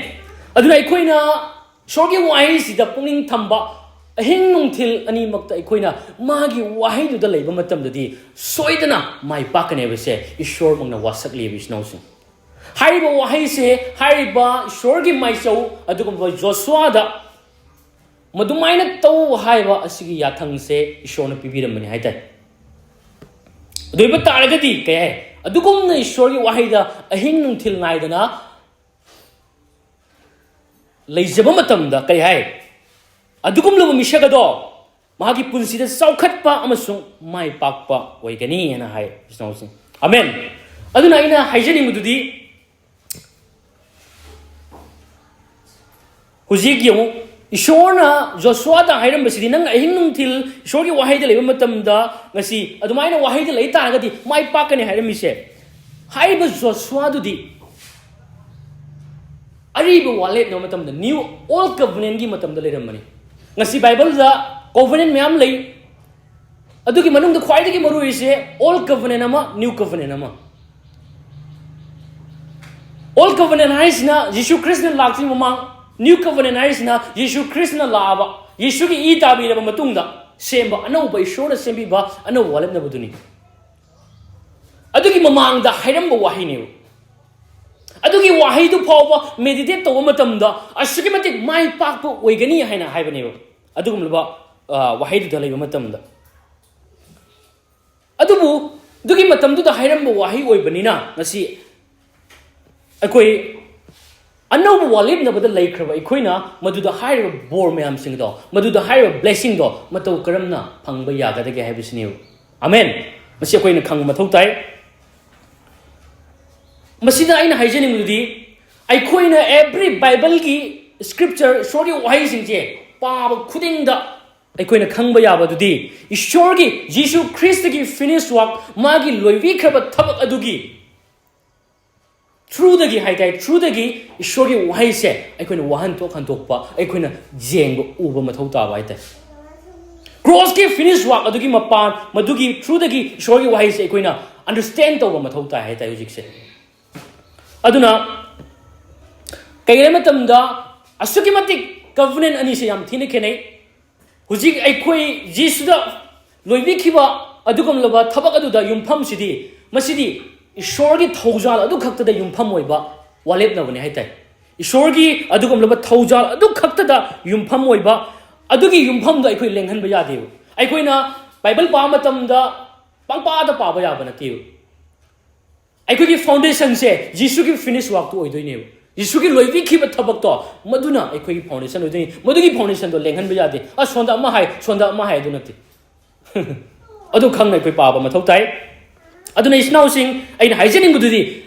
ꯑꯗꯨꯅ ꯑꯩꯈꯣꯏꯅ ꯏꯁꯣꯔꯒꯤ ꯋꯥꯍꯩꯁꯤꯗ ꯄꯨꯛꯅꯤꯡ ꯊꯝꯕ, ꯑꯍꯤꯡ ꯅꯨꯡꯊꯤꯜ ꯑꯅꯤꯃꯛꯇ ꯑꯩꯈꯣꯏꯅ ꯃꯥꯒꯤ ꯋꯥꯍꯩꯗꯨꯗ ꯂꯩꯕ ꯃꯇꯝꯗꯗꯤ ꯁꯣꯏꯗꯅ ꯃꯥꯏ ꯄꯥꯛꯀꯅꯤ ꯍꯥꯏꯕꯁꯦ ꯏꯁꯣꯔꯃꯛꯅ ꯋꯥꯁꯛꯂꯤ, ꯏꯆꯤꯟ ꯏꯅꯥꯎꯁꯤꯡ꯫ ꯍꯥꯏꯔꯤꯕ ꯋꯥꯍꯩꯁꯦ, ꯍꯥꯏꯔꯤꯕ ꯏꯁꯣꯔꯒꯤ ꯃꯥꯏꯆꯧ ꯑꯗꯨꯒꯨꯝꯕ ꯖꯣꯁꯨꯋꯥꯗ ꯃꯗꯨꯃꯥꯏꯅ ꯇꯧ ꯍꯥꯏꯕ ꯑꯁꯤꯒꯤ ꯌꯥꯊꯪꯁꯦ ꯏꯁꯣꯔꯅ ꯄꯤꯕꯤꯔꯝꯕꯅꯤ ꯍꯥꯏ ꯇꯥꯏ꯫ ꯑꯗꯨ ꯑꯣꯏꯕ ꯇꯥꯔꯒꯗꯤ ꯀꯩ ꯍꯥꯏ? ꯑꯗꯨꯒꯨꯝꯅ ꯏꯁꯣꯔꯒꯤ ꯋꯥꯍꯩꯗ ꯑꯍꯤꯡ ꯅꯨꯡꯊꯤꯜ ꯅꯥꯏꯗꯅ ꯂꯩꯖꯕ ꯃꯇꯝꯗ ꯀꯔꯤ ꯍꯥꯏ? ꯑꯗꯨꯒꯨꯝꯂꯕ ꯃꯤꯁꯛ ꯑꯗꯣ ꯃꯍꯥꯛꯀꯤ ꯄꯨꯟꯁꯤꯗ ꯆꯥꯎꯈꯠꯄ ꯑꯃꯁꯨꯡ ꯃꯥꯏ ꯄꯥꯛꯄ ꯑꯣꯏꯒꯅꯤ ꯍꯥꯏꯅ ꯍꯥꯏ, ꯏꯆꯤꯟ ꯏꯅꯥꯎꯁꯤꯡ꯫ ꯑꯃꯦꯟ꯫ ꯑꯗꯨꯅ ꯑꯩꯅ ꯍꯥꯏꯖꯅꯤꯡꯕꯗꯨꯗꯤ, ꯍꯧꯖꯤꯛ ꯌꯦꯡꯉꯨ, ꯏꯁꯣꯔꯅ ꯖꯣꯁꯨꯋꯥꯗ ꯍꯥꯏꯔꯝꯕꯁꯤꯗꯤ, "ꯅꯪ ꯑꯍꯤꯡ ꯅꯨꯡꯊꯤꯜ ꯏꯁꯣꯔꯒꯤ ꯋꯥꯍꯩꯗ ꯂꯩꯕ ꯃꯇꯝꯗ ꯉꯁꯤ ꯑꯗꯨꯃꯥꯏꯅ ꯋꯥꯍꯩꯗ ꯂꯩ ꯇꯥꯔꯒꯗꯤ ꯃꯥꯏ ꯄꯥꯛꯀꯅꯤ" ꯍꯥꯏꯔꯝꯃꯤꯁꯦ꯫ ꯍꯥꯏꯔꯤꯕ ꯖꯣꯁꯨꯋꯥꯗꯨꯗꯤ ꯑꯔꯤꯕ ꯋꯥꯂꯦꯠꯅ ꯃꯇꯝꯗ, ꯅ꯭ꯌꯨ, ꯑꯣꯜ ꯀꯣꯚꯦꯅꯦꯟꯒꯤ ꯃꯇꯝꯗ ꯂꯩꯔꯝꯕꯅꯤ꯫ ꯉꯁꯤ ꯕꯥꯏꯕꯜꯗ ꯀꯣꯚꯦꯅꯦꯟ ꯃꯌꯥꯝ ꯂꯩ꯫ ꯑꯗꯨꯒꯤ ꯃꯅꯨꯡꯗ ꯈ꯭ꯋꯥꯏꯗꯒꯤ ꯃꯔꯨꯑꯣꯏꯔꯤꯁꯦ ꯑꯣꯜ ꯀꯣꯚꯦꯅꯦꯟ ꯑꯃ, ꯅ꯭ꯌꯨ ꯀꯣꯚꯦꯅꯦꯟ ꯑꯃ꯫ ꯑꯣꯜ ꯀꯣꯚꯦꯅꯦꯟ ꯍꯥꯏꯁꯤꯅ ꯖꯤꯁꯨ ꯈ꯭ꯔꯤꯁꯇ ꯂꯥꯛꯇ꯭ꯔꯤꯉꯩ ꯃꯃꯥꯡ, ꯅ꯭ꯌꯨ ꯀꯣꯚꯦꯅꯦꯟ ꯍꯥꯏꯁꯤꯅ ꯖꯤꯁꯨ ꯈ꯭ꯔꯤꯁꯇꯅ ꯂꯥꯛꯑꯕ, ꯌꯤꯁꯨꯒꯤ ꯏ ꯇꯥꯕꯤꯔꯕ ꯃꯇꯨꯡꯗ ꯁꯦꯝꯕ ꯑꯅꯧꯕ, ꯏꯁꯣꯔꯅ ꯁꯦꯝꯕꯤꯕ ꯑꯅꯧꯕ ꯋꯥꯂꯦꯠꯅꯕꯗꯨꯅꯤ꯫ ꯑꯗꯨꯒꯤ ꯃꯃꯥꯡꯗ ꯍꯥꯏꯔꯝꯕ ꯋꯥꯍꯩꯅꯦꯕ꯫ ꯑꯗꯨꯒꯤ ꯋꯥꯍꯩꯗꯨ ꯐꯥꯎꯕ ꯃꯦꯗꯤꯇꯦꯠ ꯇꯧꯕ ꯃꯇꯝꯗ ꯑꯁꯨꯛꯀꯤ ꯃꯇꯤꯛ ꯃꯥꯏ ꯄꯥꯛꯄ ꯑꯣꯏꯒꯅꯤ ꯍꯥꯏꯅ ꯍꯥꯏꯕꯅꯦꯕ꯫ ꯑꯗꯨꯒꯨꯝꯂꯕ, ꯑ, ꯋꯥꯍꯩꯗꯨꯗ ꯂꯩꯕ ꯃꯇꯝꯗ꯫ ꯑꯗꯨꯕꯨ ꯑꯗꯨꯒꯤ ꯃꯇꯝꯗꯨꯗ ꯍꯥꯏꯔꯝꯕ ꯋꯥꯍꯩ ꯑꯣꯏꯕꯅꯤꯅ ꯉꯁꯤ ꯑꯩꯈꯣꯏ ꯑꯅꯧꯕ ꯋꯥꯂꯦꯞꯅꯕꯗ ꯂꯩꯈ꯭ꯔꯕ ꯑꯩꯈꯣꯏꯅ ꯃꯗꯨꯗ ꯍꯥꯏꯔꯤꯕ ꯕꯣꯔ ꯃꯌꯥꯝꯁꯤꯡꯗꯣ, ꯃꯗꯨꯗ ꯍꯥꯏꯔꯤꯕ blessingꯗꯣ ꯃꯇꯧ ꯀꯔꯝꯅ ꯐꯪꯕ ꯌꯥꯒꯗꯒꯦ ꯍꯥꯏꯕꯁꯤꯅꯦꯕ꯫ ꯑꯃꯦꯟ꯫ ꯃꯁꯤ ꯑꯩꯈꯣꯏꯅ ꯈꯪꯕ ꯃꯊꯧ ꯇꯥꯏ꯫ ꯃꯁꯤꯗ ꯑꯩꯅ ꯍꯥꯏꯖꯅꯤꯡꯕꯗꯨꯗꯤ, ꯑꯩꯈꯣꯏꯅ every Bibleꯒꯤ scripture, ꯏꯁꯣꯔꯒꯤ ꯋꯥꯍꯩꯁꯤꯡꯁꯦ ꯄꯥꯕ ꯈꯨꯗꯤꯡꯗ ꯑꯩꯈꯣꯏꯅ ꯈꯪꯕ ꯌꯥꯕꯗꯨꯗꯤ, ꯏꯁꯣꯔꯒꯤ, ꯖꯤꯁꯨ ꯈ꯭ꯔꯤꯁꯇꯒꯤ finished work, ꯃꯥꯒꯤ ꯂꯣꯏꯕꯤꯈ꯭ꯔꯕ ꯊꯕꯛ ꯑꯗꯨꯒꯤ throughꯗꯒꯤ ꯍꯥꯏꯇꯥꯔꯦ, throughꯗꯒꯤ ꯏꯁꯣꯔꯒꯤ ꯋꯥꯍꯩꯁꯦ ꯑꯩꯈꯣꯏꯅ ꯋꯥꯍꯟꯊꯣꯛ ꯍꯟꯗꯣꯛꯄ, ꯑꯩꯈꯣꯏꯅ ꯌꯦꯡꯕ, ꯎꯕ ꯃꯊꯧ ꯇꯥꯕ ꯍꯥꯏꯇꯥꯔꯦ꯫ Crossꯀꯤ finished work ꯑꯗꯨꯒꯤ ꯃꯄꯥꯟ, ꯃꯗꯨꯒꯤ throughꯗꯒꯤ ꯏꯁꯣꯔꯒꯤ ꯋꯥꯍꯩꯁꯦ ꯑꯩꯈꯣꯏꯅ understand ꯇꯧꯕ ꯃꯊꯧ ꯇꯥꯏ ꯍꯥꯏꯇꯥꯔꯦ ꯍꯧꯖꯤꯛꯁꯦ꯫ ꯑꯗꯨꯅ ꯀꯩꯒꯤꯅꯣ ꯍꯥꯏꯕ ꯃꯇꯝꯗ, ꯑꯁꯨꯛꯀꯤ ꯃꯇꯤꯛ covenant ꯑꯅꯤꯁꯦ ꯌꯥꯝ ꯊꯤꯅ ꯈꯦꯠꯅꯩ꯫ ꯍꯧꯖꯤꯛ ꯑꯩꯈꯣꯏ ꯖꯤꯁꯨꯗ ꯂꯣꯏꯕꯤꯈꯤꯕ ꯑꯗꯨꯒꯨꯝꯂꯕ ꯊꯕꯛ ꯑꯗꯨꯗ ꯌꯨꯝꯐꯝꯁꯤꯗꯤ, ꯃꯁꯤꯗꯤ ꯏꯁꯣꯔꯒꯤ ꯊꯧꯖꯥꯜ ꯑꯗꯨ ꯈꯛꯇꯗ ꯌꯨꯝꯐꯝ ꯑꯣꯏꯕ ꯋꯥꯂꯦꯞꯅꯕꯅꯤ ꯍꯥꯏꯇꯥꯔꯦ꯫ ꯏꯁꯣꯔꯒꯤ ꯑꯗꯨꯒꯨꯝꯂꯕ ꯊꯧꯖꯥꯜ ꯑꯗꯨ ꯈꯛꯇꯗ ꯌꯨꯝꯐꯝ ꯑꯣꯏꯕ, ꯑꯗꯨꯒꯤ ꯌꯨꯝꯐꯝꯗꯣ ꯑꯩꯈꯣꯏ ꯂꯦꯡꯍꯟꯕ ꯌꯥꯗꯦꯕ꯫ ꯑꯩꯈꯣꯏꯅ ꯕꯥꯏꯕꯜ ꯄꯥꯕ ꯃꯇꯝꯗ ꯄꯪꯄꯥꯗ ꯄꯥꯕ ꯌꯥꯕ ꯅꯠꯇꯦꯕ꯫ ꯑꯩꯈꯣꯏꯒꯤ foundationꯁꯦ ꯖꯤꯁꯨꯒꯤ finished workꯇꯨ ꯑꯣꯏꯗꯣꯏꯅꯦꯕ꯫ ꯖꯤꯁꯨꯒꯤ ꯂꯣꯏꯕꯤꯈꯤꯕ ꯊꯕꯛꯇꯣ, ꯃꯗꯨꯅ ꯑꯩꯈꯣꯏꯒꯤ foundation ꯑꯣꯏꯗꯣꯏꯅꯤ꯫ ꯃꯗꯨꯒꯤ foundationꯗꯣ ꯂꯦꯡꯍꯟꯕ ꯌꯥꯗꯦ꯫ ꯑꯁ, ꯁꯣꯝꯗ ꯑꯃ ꯍꯥꯏ, ꯁꯣꯝꯗ ꯑꯃ ꯍꯥꯏ, ꯑꯗꯨ ꯅꯠꯇꯦ꯫ ꯑꯗꯨ ꯈꯪꯅ ꯑꯩꯈꯣꯏ ꯄꯥꯕ ꯃꯊꯧ ꯇꯥꯏ꯫ ꯑꯗꯨꯅ ꯏꯆꯤꯟ ꯏꯅꯥꯎꯁꯤꯡ, ꯑꯩꯅ ꯍꯥꯏꯖꯅꯤꯡꯕꯗꯨꯗꯤ,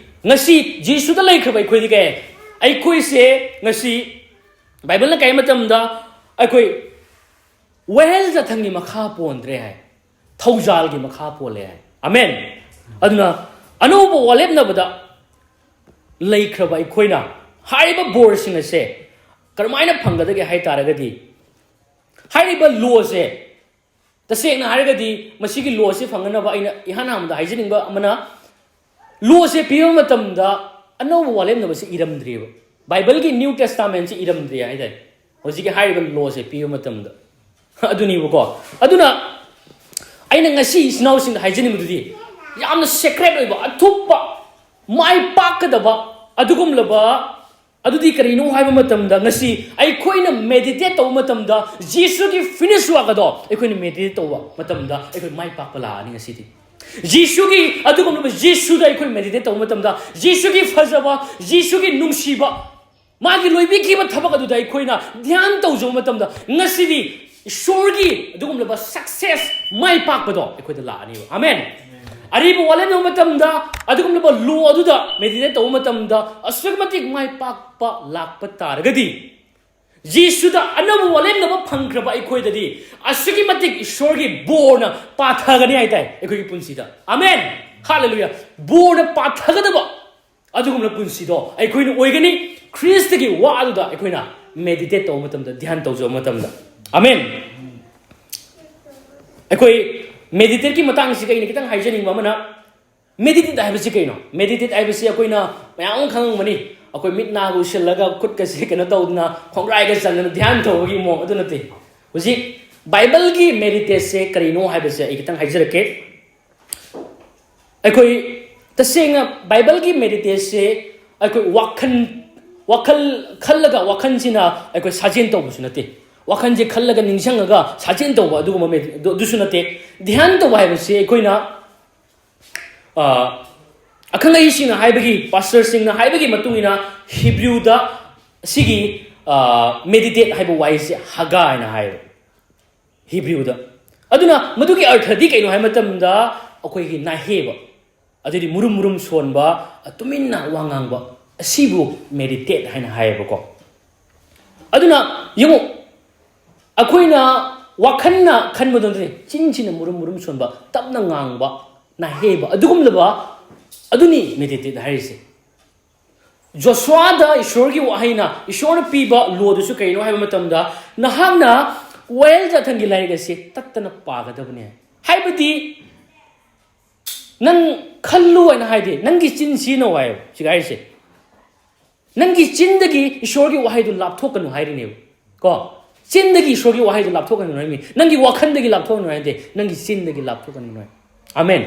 ꯉꯁꯤ ꯖꯤꯁꯨꯗ ꯂꯩꯈ꯭ꯔꯕ ꯑꯩꯈꯣꯏꯗꯤ ꯀꯩ, ꯑꯩꯈꯣꯏꯁꯦ ꯉꯁꯤ ꯕꯥꯏꯕꯜꯅ ꯀꯩ ꯃꯇꯝꯗ ꯑꯩꯈꯣꯏ ꯋꯥꯌꯦꯜ ꯖꯥꯊꯪꯒꯤ ꯃꯈꯥ ꯄꯣꯟꯗ꯭ꯔꯦ ꯍꯥꯏ, ꯊꯧꯖꯥꯜꯒꯤ ꯃꯈꯥ ꯄꯣꯜꯂꯦ ꯍꯥꯏ꯫ ꯑꯃꯦꯟ꯫ ꯑꯗꯨꯅ ꯑꯅꯧꯕ ꯋꯥꯂꯦꯞꯅꯕꯗ ꯂꯩꯈ꯭ꯔꯕ ꯑꯩꯈꯣꯏꯅ ꯍꯥꯏꯔꯤꯕ ꯕꯣꯔꯁꯤꯡ ꯑꯁꯦ ꯀꯔꯝꯍꯥꯏꯅ ꯐꯪꯒꯗꯒꯦ ꯍꯥꯏ ꯇꯥꯔꯒꯗꯤ, ꯍꯥꯏꯔꯤꯕ lawꯁꯦ, ꯇꯁꯦꯡꯅ ꯍꯥꯏꯔꯒꯗꯤ ꯃꯁꯤꯒꯤ lawꯁꯦ ꯐꯪꯅꯅꯕ ꯑꯩꯅ ꯏꯍꯥꯟ ꯍꯥꯟꯕꯗ ꯍꯥꯏꯖꯅꯤꯡꯕ ꯑꯃꯅ, lawꯁꯦ ꯄꯤꯕ ꯃꯇꯝꯗ ꯑꯅꯧꯕ ꯋꯥꯂꯦꯞꯅꯕꯁꯦ ꯏꯔꯝꯗ꯭ꯔꯤꯕ꯫ ꯕꯥꯏꯕꯜꯒꯤ New Testamentꯁꯦ ꯏꯔꯝꯗ꯭ꯔꯤ ꯍꯥꯏꯇꯥꯔꯦ, ꯍꯧꯖꯤꯛꯀꯤ ꯍꯥꯏꯔꯤꯕ lawꯁꯦ ꯄꯤꯕ ꯃꯇꯝꯗ꯫ ꯑꯗꯨꯅꯤꯕꯀꯣ꯫ ꯑꯗꯨꯅ ꯑꯩꯅ ꯉꯁꯤ ꯏꯆꯤꯟ ꯏꯅꯥꯎꯁꯤꯡꯗ ꯍꯥꯏꯖꯅꯤꯡꯕꯗꯨꯗꯤ, ꯌꯥꯝꯅ sacred ꯑꯣꯏꯕ, ꯑꯊꯨꯞꯄ, ꯃꯥꯏ ꯄꯥꯛꯀꯗꯕ ꯑꯗꯨꯒꯨꯝꯂꯕ ꯑꯗꯨꯗꯤ ꯀꯔꯤꯅꯣ ꯍꯥꯏꯕ ꯃꯇꯝꯗ, ꯉꯁꯤ ꯑꯩꯈꯣꯏꯅ meditate ꯇꯧꯕ ꯃꯇꯝꯗ, ꯖꯤꯁꯨꯒꯤ finished work ꯑꯗꯣ ꯑꯩꯈꯣꯏꯅ meditate ꯇꯧꯕ ꯃꯇꯝꯗ, ꯑꯩꯈꯣꯏ ꯃꯥꯏ ꯄꯥꯛꯄ ꯂꯥꯛꯑꯅꯤ ꯉꯁꯤꯗꯤ꯫ ꯖꯤꯁꯨꯒꯤ, ꯑꯗꯨꯒꯨꯝꯂꯕ ꯖꯤꯁꯨꯗ ꯑꯩꯈꯣꯏ meditate ꯇꯧꯕ ꯃꯇꯝꯗ, ꯖꯤꯁꯨꯒꯤ ꯐꯖꯕ, ꯖꯤꯁꯨꯒꯤ ꯅꯨꯡꯁꯤꯕ, ꯃꯥꯒꯤ ꯂꯣꯏꯕꯤꯈꯤꯕ ꯊꯕꯛ ꯑꯗꯨꯗ ꯑꯩꯈꯣꯏꯅ ꯙ꯭ꯌꯥꯟ ꯇꯧꯖꯕ ꯃꯇꯝꯗ, ꯉꯁꯤꯗꯤ ꯏꯁꯣꯔꯒꯤ ꯑꯗꯨꯒꯨꯝꯂꯕ success, ꯃꯥꯏ ꯄꯥꯛꯄꯗꯣ ꯑꯩꯈꯣꯏꯗ ꯂꯥꯛꯑꯅꯤꯕ꯫ ꯑꯃꯦꯟ꯫ ꯑꯔꯤꯕ ꯋꯥꯠꯂꯦꯟꯕ ꯃꯇꯝꯗ ꯑꯗꯨꯒꯨꯝꯂꯕ law ꯑꯗꯨꯗ meditate ꯇꯧꯕ ꯃꯇꯝꯗ ꯑꯁꯨꯛꯀꯤ ꯃꯇꯤꯛ ꯃꯥꯏ ꯄꯥꯛꯄ ꯂꯥꯛꯄ ꯇꯥꯔꯒꯗꯤ, ꯖꯤꯁꯨꯗ ꯑꯅꯧꯕ ꯋꯥꯠꯂꯦꯟꯅꯕ ꯐꯪꯈ꯭ꯔꯕ ꯑꯩꯈꯣꯏꯗꯗꯤ ꯑꯁꯨꯛꯀꯤ ꯃꯇꯤꯛ ꯏꯁꯣꯔꯒꯤ ꯕꯣꯔꯅ ꯄꯥꯊꯒꯅꯤ ꯍꯥꯏꯇꯥꯏ ꯑꯩꯈꯣꯏꯒꯤ ꯄꯨꯟꯁꯤꯗ꯫ ꯑꯃꯦꯟ꯫ ꯍꯥꯂꯦꯂꯨꯌꯥ꯫ ꯕꯣꯔꯅ ꯄꯥꯊꯒꯗꯕ ꯑꯗꯨꯒꯨꯝꯕ ꯄꯨꯟꯁꯤꯗꯣ ꯑꯩꯈꯣꯏꯅ ꯑꯣꯏꯒꯅꯤ, ꯈ꯭ꯔꯤꯁꯇꯒꯤ ꯋꯥ ꯑꯗꯨꯗ ꯑꯩꯈꯣꯏꯅ meditate ꯇꯧꯕ ꯃꯇꯝꯗ, ꯙ꯭ꯌꯥꯟ ꯇꯧꯖꯕ ꯃꯇꯝꯗ꯫ ꯑꯃꯦꯟ꯫ ꯑꯩꯈꯣꯏ meditate ꯀꯤ ꯃꯇꯥꯡꯁꯤꯒ ꯑꯩꯅ ꯈꯤꯇꯪ ꯍꯥꯏꯖꯅꯤꯡꯕ ꯑꯃꯅ, meditate ꯍꯥꯏꯕꯁꯤ ꯀꯩꯅꯣ? Meditate ꯍꯥꯏꯕꯁꯤ ꯑꯩꯈꯣꯏꯅ ꯃꯌꯥꯝ ꯑꯃ ꯈꯪꯉꯝꯒꯅꯤ, ꯑꯩꯈꯣꯏ ꯃꯤꯠ ꯅꯥꯒ ꯎꯏꯁꯤꯜꯂꯒ ꯈꯨꯠꯀꯁꯤ ꯀꯩꯅꯣ ꯇꯧꯗꯅ ꯈꯣꯡꯒ꯭ꯔꯥꯏꯒ ꯆꯟꯗꯅ ꯙ꯭ꯌꯥꯟ ꯇꯧꯕꯒꯤ ꯃꯑꯣꯡ ꯑꯗꯨ ꯅꯠꯇꯦ꯫ ꯍꯧꯖꯤꯛ ꯕꯥꯏꯕꯜꯒꯤ meditate ꯁꯦ ꯀꯔꯤꯅꯣ ꯍꯥꯏꯕꯁꯦ ꯑꯩ ꯈꯤꯇꯪ ꯍꯥꯏꯖꯔꯛꯀꯦ꯫ ꯑꯩꯈꯣꯏ ꯇꯁꯦꯡꯅ ꯕꯥꯏꯕꯜꯒꯤ meditate ꯁꯦ ꯑꯩꯈꯣꯏ ꯋꯥꯈꯜ, ꯋꯥꯈꯜ ꯈꯜꯂꯒ ꯋꯥꯈꯜꯁꯤꯅ ꯑꯩꯈꯣꯏ ꯁꯥꯖꯦꯟ ꯇꯧꯕꯁꯨ ꯅꯠꯇꯦ꯫ ꯋꯥꯈꯜꯁꯦ ꯈꯜꯂꯒ ꯅꯤꯡꯁꯤꯡꯉꯒ ꯁꯥꯖꯦꯟ ꯇꯧꯕ ꯑꯗꯨꯒꯨꯝꯕ medi-, ꯑꯗꯨ-, ꯑꯗꯨꯁꯨ ꯅꯠꯇꯦ꯫ ꯙ꯭ꯌꯥꯟ ꯇꯧꯕ ꯍꯥꯏꯕꯁꯤ ꯑꯩꯈꯣꯏꯅ, ꯑ, ꯑꯈꯪ ꯑꯍꯩꯁꯤꯡꯅ ꯍꯥꯏꯕꯒꯤ, ꯄꯥꯁꯇꯔꯁꯤꯡꯅ ꯍꯥꯏꯕꯒꯤ ꯃꯇꯨꯡ ꯏꯟꯅ ꯍꯤꯕ꯭ꯔꯨꯗ ꯁꯤꯒꯤ, ꯑ, meditate ꯍꯥꯏꯕ ꯋꯥꯍꯩꯁꯦ ꯍꯒꯥ ꯍꯥꯏꯅ ꯍꯥꯏꯌꯦꯕ꯫ ꯍꯤꯕ꯭ꯔꯨꯗ꯫ ꯑꯗꯨꯅ ꯃꯗꯨꯒꯤ ꯑꯔꯊꯗꯤ ꯀꯩꯅꯣ ꯍꯥꯏꯕ ꯃꯇꯝꯗ ꯑꯩꯈꯣꯏꯒꯤ ꯅꯥꯍꯦꯕ, ꯑꯗꯨꯗꯤ ꯃꯨꯔꯨꯝ ꯃꯨꯔꯨꯝ ꯁꯣꯟꯕ, ꯇꯨꯃꯤꯟꯅ ꯋꯥ ꯉꯥꯡꯕ, ꯑꯁꯤꯕꯨ meditate ꯍꯥꯏꯅ ꯍꯥꯏꯌꯦꯕꯀꯣ꯫ ꯑꯗꯨꯅ ꯌꯦꯡꯉꯨ, ꯑꯩꯈꯣꯏꯅ ꯋꯥꯈꯜꯅ ꯈꯟꯕꯗꯣ ꯅꯠꯇꯦ, ꯆꯤꯟꯁꯤꯅ ꯃꯨꯔꯨꯝ ꯃꯨꯔꯨꯝ ꯁꯣꯟꯕ, ꯇꯞꯅ ꯉꯥꯡꯕ, ꯅꯥꯍꯦꯕ, ꯑꯗꯨꯒꯨꯝꯂꯕ ꯑꯗꯨꯅꯤ meditate ꯍꯥꯏꯔꯤꯁꯦ꯫ ꯖꯣꯁꯨꯋꯥꯗ ꯏꯁꯣꯔꯒꯤ ꯋꯥꯍꯩꯅ, ꯏꯁꯣꯔꯅ ꯄꯤꯕ law ꯗꯨꯁꯨ ꯀꯩꯅꯣ ꯍꯥꯏꯕ ꯃꯇꯝꯗ, ꯅꯍꯥꯛꯅ ꯋꯥꯌꯦꯜ ꯖꯥꯊꯪꯒꯤ ꯂꯥꯏꯔꯤꯛ ꯑꯁꯤ ꯇꯠꯇꯅ ꯄꯥꯒꯗꯕꯅꯦ꯫ ꯍꯥꯏꯕꯗꯤ ꯅꯪ ꯈꯜꯂꯨ ꯍꯥꯏꯅ ꯍꯥꯏꯗꯦ, ꯅꯪꯒꯤ ꯆꯤꯟ ꯁꯤꯖꯤꯟꯅꯧ ꯍꯥꯏꯌꯦꯕ ꯁꯤꯒ ꯍꯥꯏꯔꯤꯁꯦ꯫ ꯅꯪꯒꯤ ꯆꯤꯟꯗꯒꯤ ꯏꯁꯣꯔꯒꯤ ꯋꯥꯍꯩꯗꯨ ꯂꯥꯞꯊꯣꯛꯀꯅꯨ ꯍꯥꯏꯔꯤꯅꯦꯕ ꯀꯣ꯫ ꯆꯤꯟꯗꯒꯤ ꯏꯁꯣꯔꯒꯤ ꯋꯥꯍꯩꯗꯨ ꯂꯥꯞꯊꯣꯛꯀꯅꯨ ꯍꯥꯏꯔꯤꯅꯦ꯫ ꯅꯪꯒꯤ ꯋꯥꯈꯜꯗꯒꯤ ꯂꯥꯞꯊꯣꯛꯀꯅꯨ ꯍꯥꯏꯗꯦ, ꯅꯪꯒꯤ ꯆꯤꯟꯗꯒꯤ ꯂꯥꯞꯊꯣꯛꯀꯅꯨ ꯍꯥꯏ꯫ ꯑꯃꯦꯟ꯫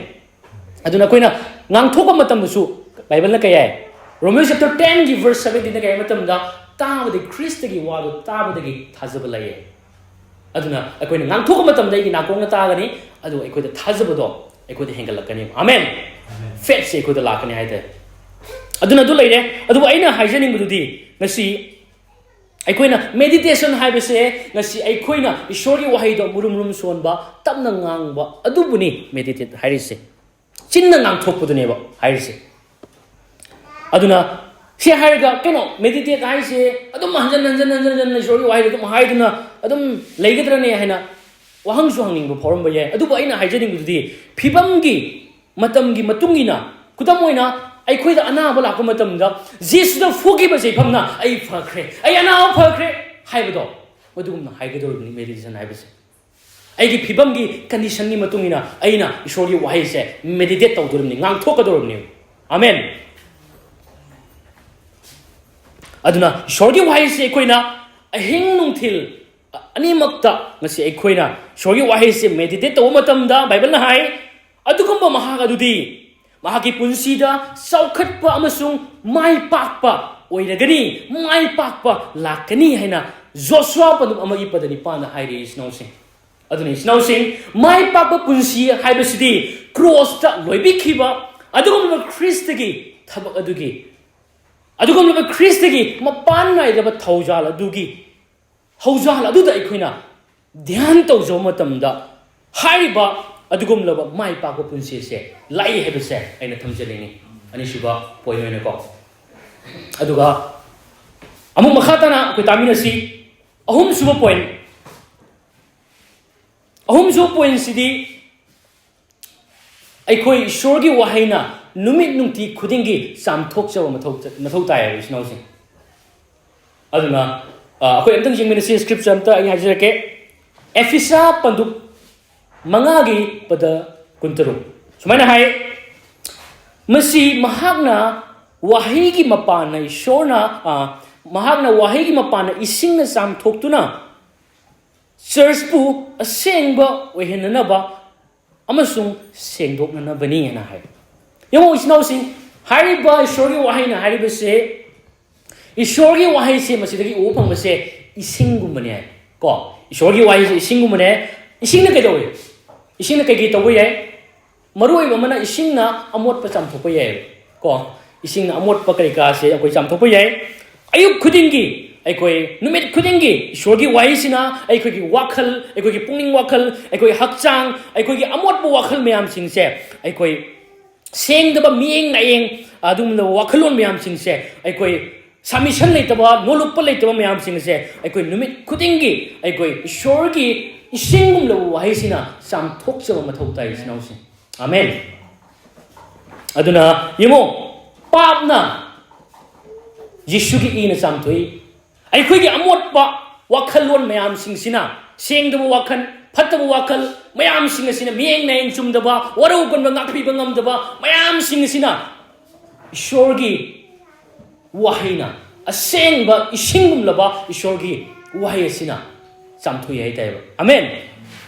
ꯑꯗꯨꯅ ꯑꯩꯈꯣꯏꯅ ꯉꯥꯡꯊꯣꯛꯄ ꯃꯇꯝꯗꯁꯨ ꯕꯥꯏꯕꯜꯅ ꯀꯩ ꯍꯥꯏ? Romans chapter ten ꯒꯤ verse seventeen ꯗ ꯀꯩ ꯍꯥꯏ ꯃꯇꯝꯗ, "ꯇꯥꯕꯗꯤ ꯈ꯭ꯔꯤꯁꯇꯒꯤ ꯋꯥꯗꯨ ꯇꯥꯕꯗꯒꯤ ꯊꯥꯖꯕ ꯂꯩꯌꯦ"꯫ ꯑꯗꯨꯅ ꯑꯩꯈꯣꯏꯅ ꯉꯥꯡꯊꯣꯛꯄ ꯃꯇꯝꯗ ꯑꯩꯒꯤ ꯅꯥꯀꯣꯡꯅ ꯇꯥꯒꯅꯤ, ꯑꯗꯨꯒ ꯑꯩꯈꯣꯏꯗ ꯊꯥꯖꯕꯗꯣ ꯑꯩꯈꯣꯏꯗ ꯍꯦꯟꯒꯠꯂꯛꯀꯅꯤ꯫ ꯑꯃꯦꯟ꯫ Faith ꯁꯦ ꯑꯩꯈꯣꯏꯗ ꯂꯥꯛꯀꯅꯤ ꯍꯥꯏꯇꯥꯔꯦ꯫ ꯑꯗꯨꯅ ꯑꯗꯨ ꯂꯩꯔꯦ꯫ ꯑꯗꯨꯕꯨ ꯑꯩꯅ ꯍꯥꯏꯖꯅꯤꯡꯕꯗꯨꯗꯤ, ꯉꯁꯤ ꯑꯩꯈꯣꯏꯅ meditation ꯍꯥꯏꯕꯁꯦ, ꯉꯁꯤ ꯑꯩꯈꯣꯏꯅ ꯏꯁꯣꯔꯒꯤ ꯋꯥꯍꯩꯗꯣ ꯃꯨꯔꯨꯝ ꯃꯨꯔꯨꯝ ꯁꯣꯟꯕ, ꯇꯞꯅ ꯉꯥꯡꯕ, ꯑꯗꯨꯕꯨꯅꯤ meditate ꯍꯥꯏꯔꯤꯁꯦ꯫ ꯆꯤꯟꯅ ꯉꯥꯡꯊꯣꯛꯄꯗꯨꯅꯦꯕ ꯍꯥꯏꯔꯤꯁꯦ꯫ ꯑꯗꯨꯅ ꯁꯤ ꯍꯥꯏꯔꯒ, ꯀꯩꯅꯣ, meditate ꯍꯥꯏꯁꯦ ꯑꯗꯨꯝ ꯍꯟꯖꯟ ꯍꯟꯖꯟ ꯍꯟꯖꯟ ꯍꯟꯖꯟ ꯏꯁꯣꯔꯒꯤ ꯋꯥꯍꯩꯗꯣ ꯑꯗꯨꯝ ꯍꯥꯏꯗꯨꯅ ꯑꯗꯨꯝ ꯂꯩꯒꯗ꯭ꯔꯅꯦ ꯍꯥꯏꯅ ꯋꯥꯍꯪꯁꯨ ꯍꯪꯅꯤꯡꯕ ꯐꯥꯎꯔꯝꯕ ꯌꯥꯏ꯫ ꯑꯗꯨꯕꯨ ꯑꯩꯅ ꯍꯥꯏꯖꯅꯤꯡꯕꯗꯨꯗꯤ, ꯐꯤꯕꯝꯒꯤ, ꯃꯇꯝꯒꯤ ꯃꯇꯨꯡ ꯏꯟꯅ, ꯈꯨꯗꯝ ꯑꯣꯏꯅ, ꯑꯩꯈꯣꯏꯗ ꯑꯅꯥꯕ ꯂꯥꯛꯄ ꯃꯇꯝꯗ, "ꯖꯤꯁꯨꯗ ꯐꯨꯈꯤꯕ ꯆꯩꯐꯝꯅ ꯑꯩ ꯐꯈ꯭ꯔꯦ, ꯑꯩ ꯑꯅꯥꯕ ꯐꯈ꯭ꯔꯦ" ꯍꯥꯏꯕꯗꯣ, ꯃꯗꯨꯒꯨꯝꯅ ꯍꯥꯏꯒꯗꯧꯔꯤꯕꯅꯤ meditation ꯍꯥꯏꯕꯁꯦ꯫ ꯑꯩꯒꯤ ꯐꯤꯕꯝꯒꯤ, conditionꯒꯤ ꯃꯇꯨꯡ ꯏꯟꯅ ꯑꯩꯅ ꯏꯁꯣꯔꯒꯤ ꯋꯥꯍꯩꯁꯦ meditate ꯇꯧꯗꯣꯔꯤꯕꯅꯤ, ꯉꯥꯡꯊꯣꯛꯀꯗꯧꯔꯤꯕꯅꯤ꯫ ꯑꯃꯦꯟ꯫ ꯑꯗꯨꯅ ꯏꯁꯣꯔꯒꯤ ꯋꯥꯍꯩꯁꯦ ꯑꯩꯈꯣꯏꯅ ꯑꯍꯤꯡ ꯅꯨꯡꯊꯤꯜ ꯑꯅꯤꯃꯛꯇ ꯉꯁꯤ ꯑꯩꯈꯣꯏꯅ ꯏꯁꯣꯔꯒꯤ ꯋꯥꯍꯩꯁꯦ meditate ꯇꯧꯕ ꯃꯇꯝꯗ, ꯕꯥꯏꯕꯜꯅ ꯍꯥꯏ, "ꯑꯗꯨꯒꯨꯝꯕ ꯃꯍꯥꯛ ꯑꯗꯨꯗꯤ ꯃꯍꯥꯛꯀꯤ ꯄꯨꯟꯁꯤꯗ ꯆꯥꯎꯈꯠꯄ ꯑꯃꯁꯨꯡ ꯃꯥꯏ ꯄꯥꯛꯄ ꯑꯣꯏꯔꯒꯅꯤ, ꯃꯥꯏ ꯄꯥꯛꯄ ꯂꯥꯛꯀꯅꯤ" ꯍꯥꯏꯅ ꯖꯣꯁꯨꯋꯥ ꯄꯟꯗꯨꯞ ꯑꯃꯒꯤ ꯄꯗ ꯅꯤꯄꯥꯟꯗ ꯍꯥꯏꯔꯤ, ꯏꯆꯤꯟ ꯏꯅꯥꯎꯁꯤꯡ꯫ ꯑꯗꯨꯅ ꯏꯆꯤꯟ ꯏꯅꯥꯎꯁꯤꯡ, ꯃꯥꯏ ꯄꯥꯛꯄ ꯄꯨꯟꯁꯤ ꯍꯥꯏꯕꯁꯤꯗꯤ ꯀ꯭ꯔꯣꯁꯇ ꯂꯣꯏꯕꯤꯈꯤꯕ ꯑꯗꯨꯒꯨꯝꯂꯕ ꯈ꯭ꯔꯤꯁꯇꯒꯤ ꯊꯕꯛ ꯑꯗꯨꯒꯤ, ꯑꯗꯨꯒꯨꯝꯂꯕ ꯈ꯭ꯔꯤꯁꯇꯒꯤ ꯃꯄꯥꯟ ꯅꯥꯏꯗꯕ ꯊꯧꯖꯥꯜ ꯑꯗꯨꯒꯤ, ꯊꯧꯖꯥꯜ ꯑꯗꯨꯗ ꯑꯩꯈꯣꯏꯅ ꯙ꯭ꯌꯥꯟ ꯇꯧꯖꯕ ꯃꯇꯝꯗ, ꯍꯥꯏꯔꯤꯕ ꯑꯗꯨꯒꯨꯝꯂꯕ ꯃꯥꯏ ꯄꯥꯛꯄ ꯄꯨꯟꯁꯤꯁꯦ ꯂꯥꯛꯏ ꯍꯥꯏꯕꯁꯦ ꯑꯩꯅ ꯊꯝꯖꯅꯤꯡꯉꯤ, ꯑꯅꯤꯁꯨꯕ point ꯑꯣꯏꯅꯀꯣ꯫ ꯑꯗꯨꯒ ꯑꯃꯨꯛ ꯃꯈꯥ ꯇꯥꯅ ꯑꯩꯈꯣꯏ ꯇꯥꯃꯤꯟꯅꯁꯤ꯫ ꯑꯍꯨꯝꯁꯨꯕ point, ꯑꯍꯨꯝꯁꯨꯕ pointꯁꯤꯗꯤ ꯑꯩꯈꯣꯏ ꯏꯁꯣꯔꯒꯤ ꯋꯥꯍꯩꯅ ꯅꯨꯃꯤꯠ ꯅꯨꯡꯇꯤ ꯈꯨꯗꯤꯡꯒꯤ ꯆꯥꯝꯊꯣꯛꯆꯕ ꯃꯊꯧ, ꯃꯊꯧ ꯇꯥꯏ ꯍꯥꯏꯕ, ꯏꯆꯤꯟ ꯏꯅꯥꯎꯁꯤꯡ꯫ ꯑꯗꯨꯅ, ꯑ, ꯑꯩꯈꯣꯏ ꯑꯝꯇꯪ ꯌꯦꯡꯃꯤꯟꯅꯁꯤ, scripture ꯑꯝꯇ ꯑꯩ ꯍꯥꯏꯖꯔꯛꯀꯦ꯫ ꯑꯦꯐꯤꯁꯥ ꯄꯟꯗꯨꯞ ꯃꯉꯥꯒꯤ ꯄꯗ ꯀꯨꯟꯇꯔꯨꯛ꯫ ꯁꯨꯃꯥꯏꯅ ꯍꯥꯏ, "ꯃꯁꯤ ꯃꯍꯥꯛꯅ ꯋꯥꯍꯩꯒꯤ ꯃꯄꯥꯟꯅ ꯏꯁꯣꯔꯅ, ꯑ, ꯃꯍꯥꯛꯅ ꯋꯥꯍꯩꯒꯤ ꯃꯄꯥꯟꯅ ꯏꯁꯤꯡꯅ ꯆꯥꯝꯊꯣꯛꯇꯨꯅ ꯆꯔꯆꯄꯨ ꯑꯁꯦꯡꯕ ꯑꯣꯏꯍꯟꯅꯅꯕ ꯑꯃꯁꯨꯡ ꯁꯦꯡꯗꯣꯛꯅꯅꯕꯅꯤ" ꯍꯥꯏꯅ ꯍꯥꯏ꯫ ꯌꯦꯡꯉꯨ, ꯏꯆꯤꯟ ꯏꯅꯥꯎꯁꯤꯡ, ꯍꯥꯏꯔꯤꯕ ꯏꯁꯣꯔꯒꯤ ꯋꯥꯍꯩꯅ ꯍꯥꯏꯔꯤꯕꯁꯦ, ꯏꯁꯣꯔꯒꯤ ꯋꯥꯍꯩꯁꯦ ꯃꯁꯤꯗꯒꯤ ꯎꯕ ꯐꯪꯕꯁꯦ ꯏꯁꯤꯡꯒꯨꯝꯕꯅꯦ ꯍꯥꯏ꯫ ꯀꯣ, ꯏꯁꯣꯔꯒꯤ ꯋꯥꯍꯩꯁꯦ ꯏꯁꯤꯡꯒꯨꯝꯕꯅꯦ꯫ ꯏꯁꯤꯡꯅ ꯀꯩꯗꯧꯋꯤ? ꯏꯁꯤꯡꯅ ꯀꯩꯀꯩ ꯇꯧꯕ ꯌꯥꯏ? ꯃꯔꯨ ꯑꯣꯏꯕ ꯑꯃꯅ, ꯏꯁꯤꯡꯅ ꯑꯃꯣꯠꯄ ꯆꯥꯝꯊꯣꯛꯄ ꯌꯥꯏꯑꯕ꯫ ꯀꯣ, ꯏꯁꯤꯡ ꯑꯃꯣꯠꯄ ꯀꯔꯤ ꯀꯔꯥꯁꯦ ꯑꯩꯈꯣꯏ ꯆꯥꯝꯊꯣꯛꯄ ꯌꯥꯏ꯫ ꯑꯌꯨꯛ ꯈꯨꯗꯤꯡꯒꯤ ꯑꯩꯈꯣꯏ, ꯅꯨꯃꯤꯠ ꯈꯨꯗꯤꯡꯒꯤ ꯏꯁꯣꯔꯒꯤ ꯋꯥꯍꯩꯁꯤꯅ ꯑꯩꯈꯣꯏꯒꯤ ꯋꯥꯈꯜ, ꯑꯩꯈꯣꯏꯒꯤ ꯄꯨꯛꯅꯤꯡ ꯋꯥꯈꯜ, ꯑꯩꯈꯣꯏ ꯍꯛꯆꯥꯡ, ꯑꯩꯈꯣꯏꯒꯤ ꯑꯃꯣꯠꯄ ꯋꯥꯈꯜ ꯃꯌꯥꯝꯁꯤꯡꯁꯦ, ꯑꯩꯈꯣꯏ ꯁꯦꯡꯗꯕ ꯃꯤꯠꯌꯦꯡ ꯅꯥꯌꯦꯡ, ꯑꯗꯨꯒꯨꯝꯂꯕ ꯋꯥꯈꯜꯂꯣꯟ ꯃꯌꯥꯝꯁꯤꯡꯁꯦ, ꯑꯩꯈꯣꯏ ꯁꯕꯃꯤꯁꯟ ꯂꯩꯇꯕ, ꯅꯣꯂꯨꯛꯄ ꯂꯩꯇꯕ ꯃꯌꯥꯝꯁꯤꯡꯁꯦ ꯑꯩꯈꯣꯏ ꯅꯨꯃꯤꯠ ꯈꯨꯗꯤꯡꯒꯤ ꯑꯩꯈꯣꯏ ꯏꯁꯣꯔꯒꯤ ꯏꯁꯤꯡꯒꯨꯝꯂꯕ ꯋꯥꯍꯩꯁꯤꯅ ꯆꯥꯝꯊꯣꯛꯆꯕ ꯃꯊꯧ ꯇꯥꯏ, ꯏꯆꯤꯟ ꯏꯅꯥꯎꯁꯤꯡ꯫ ꯑꯃꯦꯟ꯫ ꯑꯗꯨꯅ ꯌꯦꯡꯉꯣ, ꯄꯥꯞꯅ ꯌꯤꯁꯨꯒꯤ ꯏꯅ ꯆꯥꯝꯊꯣꯛꯏ꯫ ꯑꯩꯈꯣꯏꯒꯤ ꯑꯃꯣꯠꯄ ꯋꯥꯈꯜꯂꯣꯟ ꯃꯌꯥꯝꯁꯤꯡꯁꯤꯅ, ꯁꯦꯡꯗꯕ ꯋꯥꯈꯜ, ꯐꯠꯇꯕ ꯋꯥꯈꯜ ꯃꯌꯥꯝꯁꯤꯡ ꯑꯁꯤꯅ, ꯃꯤꯠꯌꯦꯡ ꯅꯥꯌꯦꯡ ꯆꯨꯝꯗꯕ, ꯋꯥꯔꯧ ꯀꯟꯕ, ꯉꯥꯛꯄꯤꯕ ꯉꯝꯗꯕ ꯃꯌꯥꯝꯁꯤꯡ ꯑꯁꯤꯅ ꯏꯁꯣꯔꯒꯤ ꯋꯥꯍꯩꯅ, ꯑꯁꯦꯡꯕ ꯏꯁꯤꯡꯒꯨꯝꯂꯕ ꯏꯁꯣꯔꯒꯤ ꯋꯥꯍꯩ ꯑꯁꯤꯅ ꯆꯥꯝꯊꯣꯛꯏ ꯍꯥꯏꯇꯥꯏꯕ꯫ ꯑꯃꯦꯟ꯫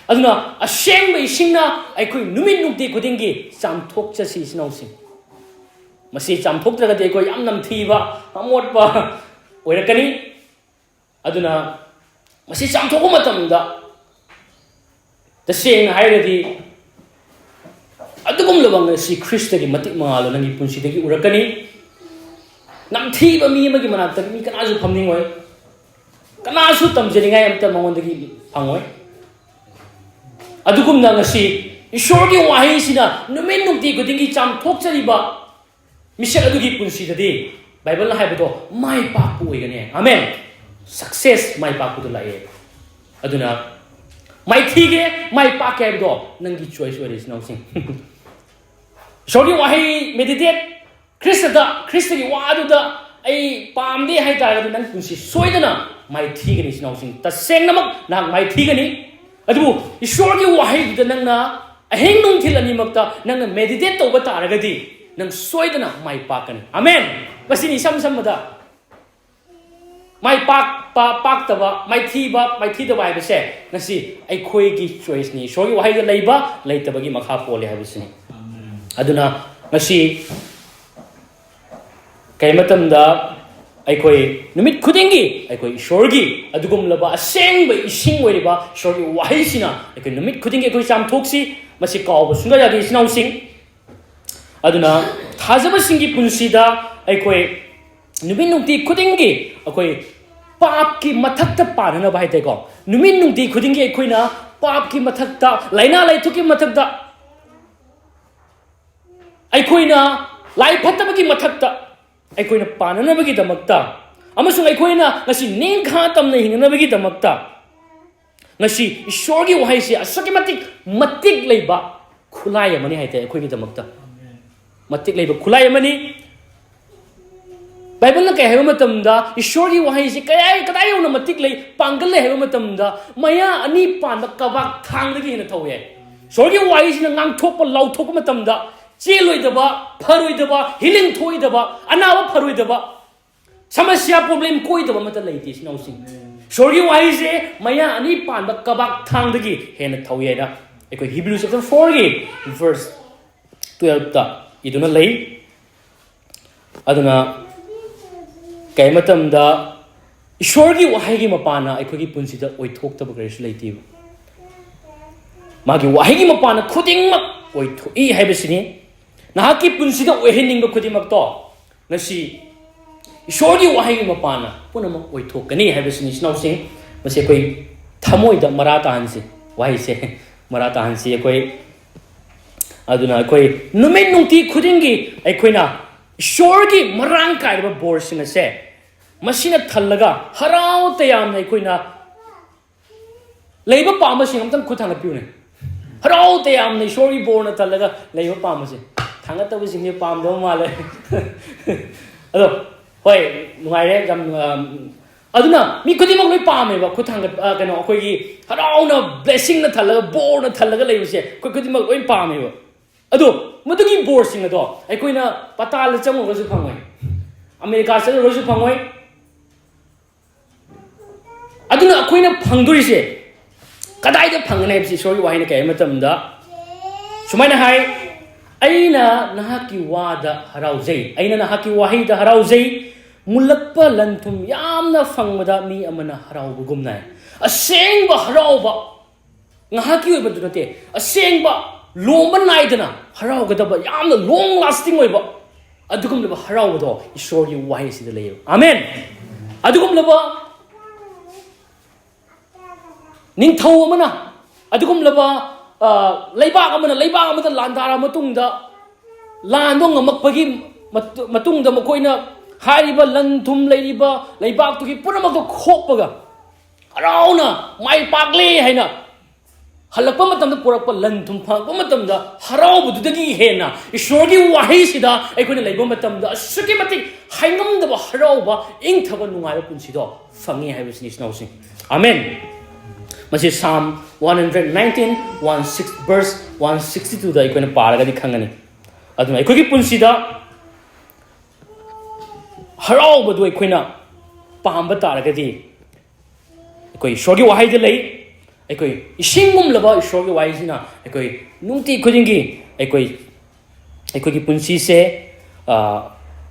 ꯑꯗꯨꯅ ꯑꯁꯦꯡꯕ ꯏꯁꯤꯡꯅ ꯑꯩꯈꯣꯏ ꯅꯨꯃꯤꯠ ꯅꯨꯡꯇꯤ ꯈꯨꯗꯤꯡꯒꯤ ꯆꯥꯝꯊꯣꯛꯆꯁꯤ, ꯏꯆꯤꯟ ꯏꯅꯥꯎꯁꯤꯡ꯫ ꯃꯁꯤ ꯆꯥꯝꯊꯣꯛꯇ꯭ꯔꯒꯗꯤ ꯑꯩꯈꯣꯏ ꯌꯥꯝ ꯅꯝꯊꯤꯕ, ꯑꯃꯣꯠꯄ ꯑꯣꯏꯔꯛꯀꯅꯤ꯫ ꯑꯗꯨꯅ ꯃꯁꯤ ꯆꯥꯝꯊꯣꯛꯄ ꯃꯇꯝꯗ, ꯇꯁꯦꯡꯅ ꯍꯥꯏꯔꯒꯗꯤ, ꯑꯗꯨꯒꯨꯝꯂꯕ ꯉꯁꯤ ꯈ꯭ꯔꯤꯁꯇꯒꯤ ꯃꯇꯤꯛ ꯃꯉꯥꯜꯗꯣ ꯅꯪꯒꯤ ꯄꯨꯟꯁꯤꯗꯒꯤ ꯎꯔꯛꯀꯅꯤ꯫ ꯅꯝꯊꯤꯕ ꯃꯤ ꯑꯃꯒꯤ ꯃꯅꯥꯛꯇ ꯃꯤ ꯀꯅꯥꯁꯨ ꯐꯝꯅꯤꯡꯉꯣꯏ, ꯀꯅꯥꯁꯨ ꯇꯝꯖꯅꯤꯡꯉꯥꯏ ꯑꯝꯇ ꯃꯉꯣꯟꯗꯒꯤ ꯐꯪꯉꯣꯏ꯫ ꯑꯗꯨꯒꯨꯝꯅ ꯉꯁꯤ ꯏꯁꯣꯔꯒꯤ ꯋꯥꯍꯩꯁꯤꯅ ꯅꯨꯃꯤꯠ ꯅꯨꯡꯇꯤ ꯈꯨꯗꯤꯡꯒꯤ ꯆꯥꯝꯊꯣꯛꯆꯔꯤꯕ ꯃꯤꯁꯛ ꯑꯗꯨꯒꯤ ꯄꯨꯟꯁꯤꯗꯗꯤ ꯕꯥꯏꯕꯜꯅ ꯍꯥꯏꯕꯗꯣ ꯃꯥꯏ ꯄꯥꯛꯄ ꯑꯣꯏꯒꯅꯤ꯫ ꯑꯃꯦꯟ꯫ ꯁꯛꯁꯦꯁ, ꯃꯥꯏ ꯄꯥꯛꯄꯗꯣ ꯂꯥꯛꯑꯦ꯫ ꯑꯗꯨꯅ ꯃꯥꯏꯊꯤꯒꯦ, ꯃꯥꯏ ꯄꯥꯛꯀꯦ ꯍꯥꯏꯕꯗꯣ ꯅꯪꯒꯤ ꯆꯣꯏꯁ ꯑꯣꯏꯔꯦ, ꯏꯆꯤꯟ ꯏꯅꯥꯎꯁꯤꯡ꯫ ꯏꯁꯣꯔꯒꯤ ꯋꯥꯍꯩ ꯃꯦꯗꯤꯇꯦꯠ, ꯈ꯭ꯔꯤꯁꯇꯗ, ꯈ꯭ꯔꯤꯁꯇꯒꯤ ꯋꯥꯗꯨꯗ ꯑꯩ ꯄꯥꯝꯗꯦ ꯍꯥꯏ ꯇꯥꯔꯒꯗꯤ ꯅꯪ ꯄꯨꯟꯁꯤ ꯁꯣꯏꯗꯅ ꯃꯥꯏꯊꯤꯒꯅꯤ, ꯏꯆꯤꯟ ꯏꯅꯥꯎꯁꯤꯡ꯫ ꯇꯁꯦꯡꯅꯃꯛ ꯅꯍꯥꯛ ꯃꯥꯏꯊꯤꯒꯅꯤ꯫ ꯑꯗꯨꯕꯨ ꯏꯁꯣꯔꯒꯤ ꯋꯥꯍꯩꯗꯨꯗ ꯅꯪꯅ ꯑꯍꯤꯡ ꯅꯨꯡꯊꯤꯜ ꯑꯅꯤꯃꯛꯇ ꯅꯪꯅ ꯃꯦꯗꯤꯇꯦꯠ ꯇꯧꯕ ꯇꯥꯔꯒꯗꯤ ꯅꯪ ꯁꯣꯏꯗꯅ ꯃꯥꯏ ꯄꯥꯛꯀꯅꯤ꯫ ꯑꯃꯦꯟ꯫ ꯃꯁꯤꯅꯤ ꯏꯁꯝ ꯁꯝꯕꯗ꯫ ꯃꯥꯏ ꯄꯥꯛꯄ, ꯄꯥꯛꯇꯕ, ꯃꯥꯏꯊꯤꯕ, ꯃꯥꯏꯊꯤꯗꯕ ꯍꯥꯏꯕꯁꯦ ꯉꯁꯤ ꯑꯩꯈꯣꯏꯒꯤ ꯆꯣꯏꯁꯅꯤ꯫ ꯏꯁꯣꯔꯒꯤ ꯋꯥꯍꯩꯗ ꯂꯩꯕ, ꯂꯩꯇꯕꯒꯤ ꯃꯈꯥ ꯄꯣꯜꯂꯦ ꯍꯥꯏꯕꯁꯤꯅꯤ꯫ ꯑꯗꯨꯅ ꯉꯁꯤ ꯀꯩ ꯃꯇꯝꯗ ꯑꯩꯈꯣꯏ ꯅꯨꯃꯤꯠ ꯈꯨꯗꯤꯡꯒꯤ ꯑꯩꯈꯣꯏ ꯏꯁꯣꯔꯒꯤ ꯑꯗꯨꯒꯨꯝꯂꯕ ꯑꯁꯦꯡꯕ ꯏꯁꯤꯡ ꯑꯣꯏꯔꯤꯕ ꯏꯁꯣꯔꯒꯤ ꯋꯥꯍꯩꯁꯤꯅ ꯑꯩꯈꯣꯏ ꯅꯨꯃꯤꯠ ꯈꯨꯗꯤꯡꯒꯤ ꯑꯩꯈꯣꯏ ꯆꯥꯝꯊꯣꯛꯁꯤ꯫ ꯃꯁꯤ ꯀꯥꯎꯕ ꯁꯨꯡꯌꯥ ꯌꯥꯗꯦ, ꯏꯆꯤꯟ ꯏꯅꯥꯎꯁꯤꯡ꯫ ꯑꯗꯨꯅ ꯊꯥꯖꯕꯁꯤꯡꯒꯤ ꯄꯨꯟꯁꯤꯗ ꯑꯩꯈꯣꯏ ꯅꯨꯃꯤꯠ ꯅꯨꯡꯇꯤ ꯈꯨꯗꯤꯡꯒꯤ ꯑꯩꯈꯣꯏ ꯄꯥꯞꯀꯤ ꯃꯊꯛꯇ ꯄꯥꯟꯅꯅꯕ ꯍꯥꯏ ꯇꯥꯏꯀꯣ, ꯅꯨꯃꯤꯠ ꯅꯨꯡꯇꯤ ꯈꯨꯗꯤꯡꯒꯤ ꯑꯩꯈꯣꯏꯅ ꯄꯥꯞꯀꯤ ꯃꯊꯛꯇ, ꯂꯥꯏꯅꯥ ꯂꯥꯏꯊꯣꯛꯀꯤ ꯃꯊꯛꯇ, ꯑꯩꯈꯣꯏꯅ ꯂꯥꯏ ꯐꯠꯇꯕꯒꯤ ꯃꯊꯛꯇ ꯑꯩꯈꯣꯏꯅ ꯄꯥꯟꯅꯅꯕꯒꯤꯗꯃꯛꯇ, ꯑꯃꯁꯨꯡ ꯑꯩꯈꯣꯏꯅ ꯉꯁꯤ ꯅꯤꯡꯈꯥ ꯇꯝꯅ ꯍꯤꯡꯅꯅꯕꯒꯤꯗꯃꯛꯇ ꯉꯁꯤ ꯏꯁꯣꯔꯒꯤ ꯋꯥꯍꯩꯁꯦ ꯑꯁꯨꯛꯀꯤ ꯃꯇꯤꯛ ꯃꯇꯤꯛ ꯂꯩꯕ ꯈꯨꯠꯂꯥꯏ ꯑꯃꯅꯤ ꯍꯥꯏꯇꯥꯔꯦ ꯑꯩꯈꯣꯏꯒꯤꯗꯃꯛꯇ꯫ ꯃꯇꯤꯛ ꯂꯩꯕ ꯈꯨꯠꯂꯥꯏ ꯑꯃꯅꯤ꯫ ꯕꯥꯏꯕꯜꯅ ꯀꯩ ꯍꯥꯏꯕ ꯃꯇꯝꯗ, ꯏꯁꯣꯔꯒꯤ ꯋꯥꯍꯩꯁꯤ ꯀꯌꯥ, ꯀꯗꯥꯏ ꯌꯧꯅ ꯃꯇꯤꯛ ꯂꯩ, ꯄꯥꯡꯒꯜ ꯂꯩ ꯍꯥꯏꯕ ꯃꯇꯝꯗ, ꯃꯌꯥ ꯑꯅꯤ ꯄꯥꯟꯕ ꯀꯕꯥꯛ ꯊꯥꯡꯗꯒꯤ ꯍꯦꯟꯅ ꯊꯧꯋꯤ ꯍꯥꯏ꯫ ꯏꯁꯣꯔꯒꯤ ꯋꯥꯍꯩꯁꯤꯅ ꯉꯥꯡꯊꯣꯛꯄ, ꯂꯥꯎꯊꯣꯛꯄ ꯃꯇꯝꯗ ꯆꯦꯜꯂꯣꯏꯗꯕ, ꯐꯔꯣꯏꯗꯕ, ꯍꯤꯂꯤꯡ ꯊꯣꯛꯑꯣꯏꯗꯕ, ꯑꯅꯥꯕ ꯐꯔꯣꯏꯗꯕ, ꯁꯃꯁ꯭ꯌꯥ, ꯄ꯭ꯔꯣꯕ꯭ꯂꯦꯝ ꯀꯣꯏꯗꯕ ꯑꯃꯠꯇ ꯂꯩꯇꯦ, ꯏꯆꯤꯟ ꯏꯅꯥꯎꯁꯤꯡ꯫ ꯏꯁꯣꯔꯒꯤ ꯋꯥꯍꯩꯁꯦ ꯃꯌꯥ ꯑꯅꯤ ꯄꯥꯟꯕ ꯀꯕꯥꯛ ꯊꯥꯡꯗꯒꯤ ꯍꯦꯟꯅ ꯊꯧꯋꯤ ꯍꯥꯏꯅ ꯑꯩꯈꯣꯏ Hebrew chapter fourꯒꯤ verse twelveꯇ ꯏꯗꯨꯅ ꯂꯩ꯫ ꯑꯗꯨꯅ ꯀꯩ ꯃꯇꯝꯗ ꯏꯁꯣꯔꯒꯤ ꯋꯥꯍꯩꯒꯤ ꯃꯄꯥꯟꯅ ꯑꯩꯈꯣꯏꯒꯤ ꯄꯨꯟꯁꯤꯗ ꯑꯣꯏꯊꯣꯛꯇꯕ ꯀꯔꯤꯁꯨ ꯂꯩꯇꯦꯕ꯫ ꯃꯥꯒꯤ ꯋꯥꯍꯩꯒꯤ ꯃꯄꯥꯟꯅ ꯈꯨꯗꯤꯡꯃꯛ ꯑꯣꯏꯊꯣꯛꯏ ꯍꯥꯏꯕꯁꯤꯅꯤ꯫ ꯅꯍꯥꯛꯀꯤ ꯄꯨꯟꯁꯤꯗ ꯑꯣꯏꯍꯟꯅꯤꯡꯕ ꯈꯨꯗꯤꯡꯃꯛꯇꯣ ꯉꯁꯤ ꯏꯁꯣꯔꯒꯤ ꯋꯥꯍꯩꯒꯤ ꯃꯄꯥꯟꯅ ꯄꯨꯝꯅꯃꯛ ꯑꯣꯏꯊꯣꯛꯀꯅꯤ ꯍꯥꯏꯕꯁꯤꯅꯤ, ꯏꯆꯤꯟ ꯏꯅꯥꯎꯁꯤꯡ꯫ ꯃꯁꯤ ꯑꯩꯈꯣꯏ ꯊꯃꯣꯏꯗ ꯃꯔꯥ ꯇꯥꯍꯟꯁꯤ, ꯋꯥꯍꯩꯁꯦ ꯃꯔꯥ ꯇꯥꯍꯟꯁꯤ ꯑꯩꯈꯣꯏ꯫ ꯑꯗꯨꯅ ꯑꯩꯈꯣꯏ ꯅꯨꯃꯤꯠ ꯅꯨꯡꯇꯤ ꯈꯨꯗꯤꯡꯒꯤ ꯑꯩꯈꯣꯏꯅ ꯏꯁꯣꯔꯒꯤ ꯃꯔꯥꯡ ꯀꯥꯏꯔꯕ ꯕꯣꯔꯁꯤꯡ ꯑꯁꯦ ꯃꯁꯤꯅ ꯊꯜꯂꯒ ꯍꯔꯥꯎ ꯇꯌꯥꯝꯅ ꯑꯩꯈꯣꯏꯅ ꯂꯩꯕ ꯄꯥꯝꯕꯁꯤꯡ ꯑꯝꯇꯪ ꯈꯨꯠ ꯊꯥꯡꯒꯠꯄꯤꯌꯨꯅꯦ꯫ ꯍꯔꯥꯎ ꯇꯌꯥꯝꯅ ꯏꯁꯣꯔꯒꯤ ꯕꯣꯔꯅ ꯊꯜꯂꯒ ꯂꯩꯕ ꯄꯥꯝꯕꯁꯦ꯫ ꯊꯥꯡꯒꯠꯇꯕꯁꯤꯡꯁꯦ ꯄꯥꯝꯗꯕ ꯃꯥꯜꯂꯦ꯫ ꯑꯗꯣ ꯍꯣꯏ, ꯅꯨꯡꯉꯥꯏꯔꯦ ꯌꯥꯝ꯫ ꯑꯝ, ꯑꯗꯨꯅ ꯃꯤ ꯈꯨꯗꯤꯡꯃꯛ ꯂꯣꯏ ꯄꯥꯝꯃꯦꯕ꯫ ꯈꯨꯠ ꯊꯥꯡꯒꯠ ꯑ, ꯀꯩꯅꯣ, ꯑꯩꯈꯣꯏꯒꯤ ꯍꯔꯥꯎꯅ blessingꯅ ꯊꯜꯂꯒ, ꯕꯣꯔꯅ ꯊꯜꯂꯒ ꯂꯩꯕꯁꯦ ꯑꯩꯈꯣꯏ ꯈꯨꯗꯤꯡꯃꯛ ꯂꯣꯏ ꯄꯥꯝꯃꯦꯕ꯫ ꯑꯗꯣ ꯃꯗꯨꯒꯤ ꯕꯣꯔꯁꯤꯡ ꯑꯗꯣ ꯑꯩꯈꯣꯏꯅ ꯄꯇꯥꯜꯗ ꯆꯪꯉꯨꯔꯒꯁꯨ ꯐꯪꯉꯣꯏ, ꯑꯃꯦꯔꯤꯀꯥ ꯆꯠꯂꯨꯔꯒꯁꯨ ꯐꯪꯉꯣꯏ꯫ ꯑꯗꯨꯅ ꯑꯩꯈꯣꯏꯅ ꯐꯪꯗꯣꯏꯁꯦ ꯀꯗꯥꯏꯗ ꯐꯪꯒꯅꯤ ꯍꯥꯏꯕꯁꯤ ꯏꯁꯣꯔꯒꯤ ꯋꯥꯍꯩꯅ ꯀꯩ ꯍꯥꯏ ꯃꯇꯝꯗ ꯁꯨꯃꯥꯏꯅ ꯍꯥꯏ, "ꯑꯩꯅ ꯅꯍꯥꯛꯀꯤ ꯋꯥꯗ ꯍꯔꯥꯎꯖꯩ, ꯑꯩꯅ ꯅꯍꯥꯛꯀꯤ ꯋꯥꯍꯩꯗ ꯍꯔꯥꯎꯖꯩ, ꯃꯨꯜꯂꯛꯄ ꯂꯟ ꯊꯨꯝ ꯌꯥꯝꯅ ꯐꯪꯕꯗ ꯃꯤ ꯑꯃꯅ ꯍꯔꯥꯎꯕꯒꯨꯝꯅ"꯫ ꯑꯁꯦꯡꯕ ꯍꯔꯥꯎꯕ, ꯉꯥꯏꯍꯥꯛꯀꯤ ꯑꯣꯏꯕꯗꯨ ꯅꯠꯇꯦ, ꯑꯁꯦꯡꯕ ꯂꯣꯝꯕ ꯅꯥꯏꯗꯅ ꯍꯔꯥꯎꯒꯗꯕ, ꯌꯥꯝꯅ long lasting ꯑꯣꯏꯕ ꯑꯗꯨꯒꯨꯝꯂꯕ ꯍꯔꯥꯎꯕꯗꯣ ꯏꯁꯣꯔꯒꯤ ꯋꯥꯍꯩꯁꯤꯗ ꯂꯩꯌꯦꯕ꯫ ꯑꯃꯦꯟ꯫ ꯑꯗꯨꯒꯨꯝꯂꯕ ꯅꯤꯡꯊꯧ ꯑꯃꯅ, ꯑꯗꯨꯒꯨꯝꯂꯕ, ꯑ, ꯂꯩꯕꯥꯛ ꯑꯃꯅ ꯂꯩꯕꯥꯛ ꯑꯃꯗ ꯂꯥꯟꯗꯥꯔ ꯃꯇꯨꯡꯗ, ꯂꯥꯟꯗꯣ ꯉꯝꯃꯛꯄꯒꯤ ꯃꯇꯨ-, ꯃꯇꯨꯡꯗ ꯃꯈꯣꯏꯅ ꯍꯥꯏꯔꯤꯕ ꯂꯟ ꯊꯨꯝ ꯂꯩꯔꯤꯕ ꯂꯩꯕꯥꯛꯇꯨꯒꯤ ꯄꯨꯝꯅꯃꯛꯇꯣ ꯈꯣꯛꯄꯒ ꯍꯔꯥꯎꯅ ꯃꯥꯏ ꯄꯥꯛꯂꯦ ꯍꯥꯏꯅ ꯍꯜꯂꯛꯄ ꯃꯇꯝꯗ ꯄꯨꯔꯛꯄ ꯂꯟ ꯊꯨꯝ ꯐꯪꯉꯛꯄ ꯃꯇꯝꯗ ꯍꯔꯥꯎꯕꯗꯨꯗꯒꯤ ꯍꯦꯟꯅ ꯏꯁꯣꯔꯒꯤ ꯋꯥꯍꯩꯁꯤꯗ ꯑꯩꯈꯣꯏꯅ ꯂꯩꯕ ꯃꯇꯝꯗ ꯑꯁꯨꯛꯀꯤ ꯃꯇꯤꯛ ꯍꯥꯏꯉꯝꯗꯕ ꯍꯔꯥꯎꯕ, ꯏꯪꯊꯕ, ꯅꯨꯡꯉꯥꯏꯕ ꯄꯨꯟꯁꯤꯗꯣ ꯐꯪꯉꯤ ꯍꯥꯏꯕꯁꯤꯅꯤ, ꯏꯆꯤꯟꯅꯥꯎꯁꯤꯡ꯫ ꯑꯃꯦꯟ꯫ ꯃꯁꯤ Psalm one hundred nineteen, one six, verse one sixty twoꯗ ꯑꯩꯈꯣꯏꯅ ꯄꯥꯔꯒꯗꯤ ꯈꯪꯒꯅꯤ꯫ ꯑꯗꯨꯅ ꯑꯩꯈꯣꯏꯒꯤ ꯄꯨꯟꯁꯤꯗ ꯍꯔꯥꯎꯕꯗꯨ ꯑꯩꯈꯣꯏꯅ ꯄꯥꯝꯕ ꯇꯥꯔꯒꯗꯤ, ꯑꯩꯈꯣꯏ ꯏꯁꯣꯔꯒꯤ ꯋꯥꯍꯩꯗ ꯂꯩ꯫ ꯑꯩꯈꯣꯏ ꯏꯁꯤꯡꯒꯨꯝꯂꯕ ꯏꯁꯣꯔꯒꯤ ꯋꯥꯍꯩꯁꯤꯅ ꯑꯩꯈꯣꯏ ꯅꯨꯡꯇꯤ ꯈꯨꯗꯤꯡꯒꯤ ꯑꯩꯈꯣꯏ, ꯑꯩꯈꯣꯏꯒꯤ ꯄꯨꯟꯁꯤꯁꯦ, ꯑ,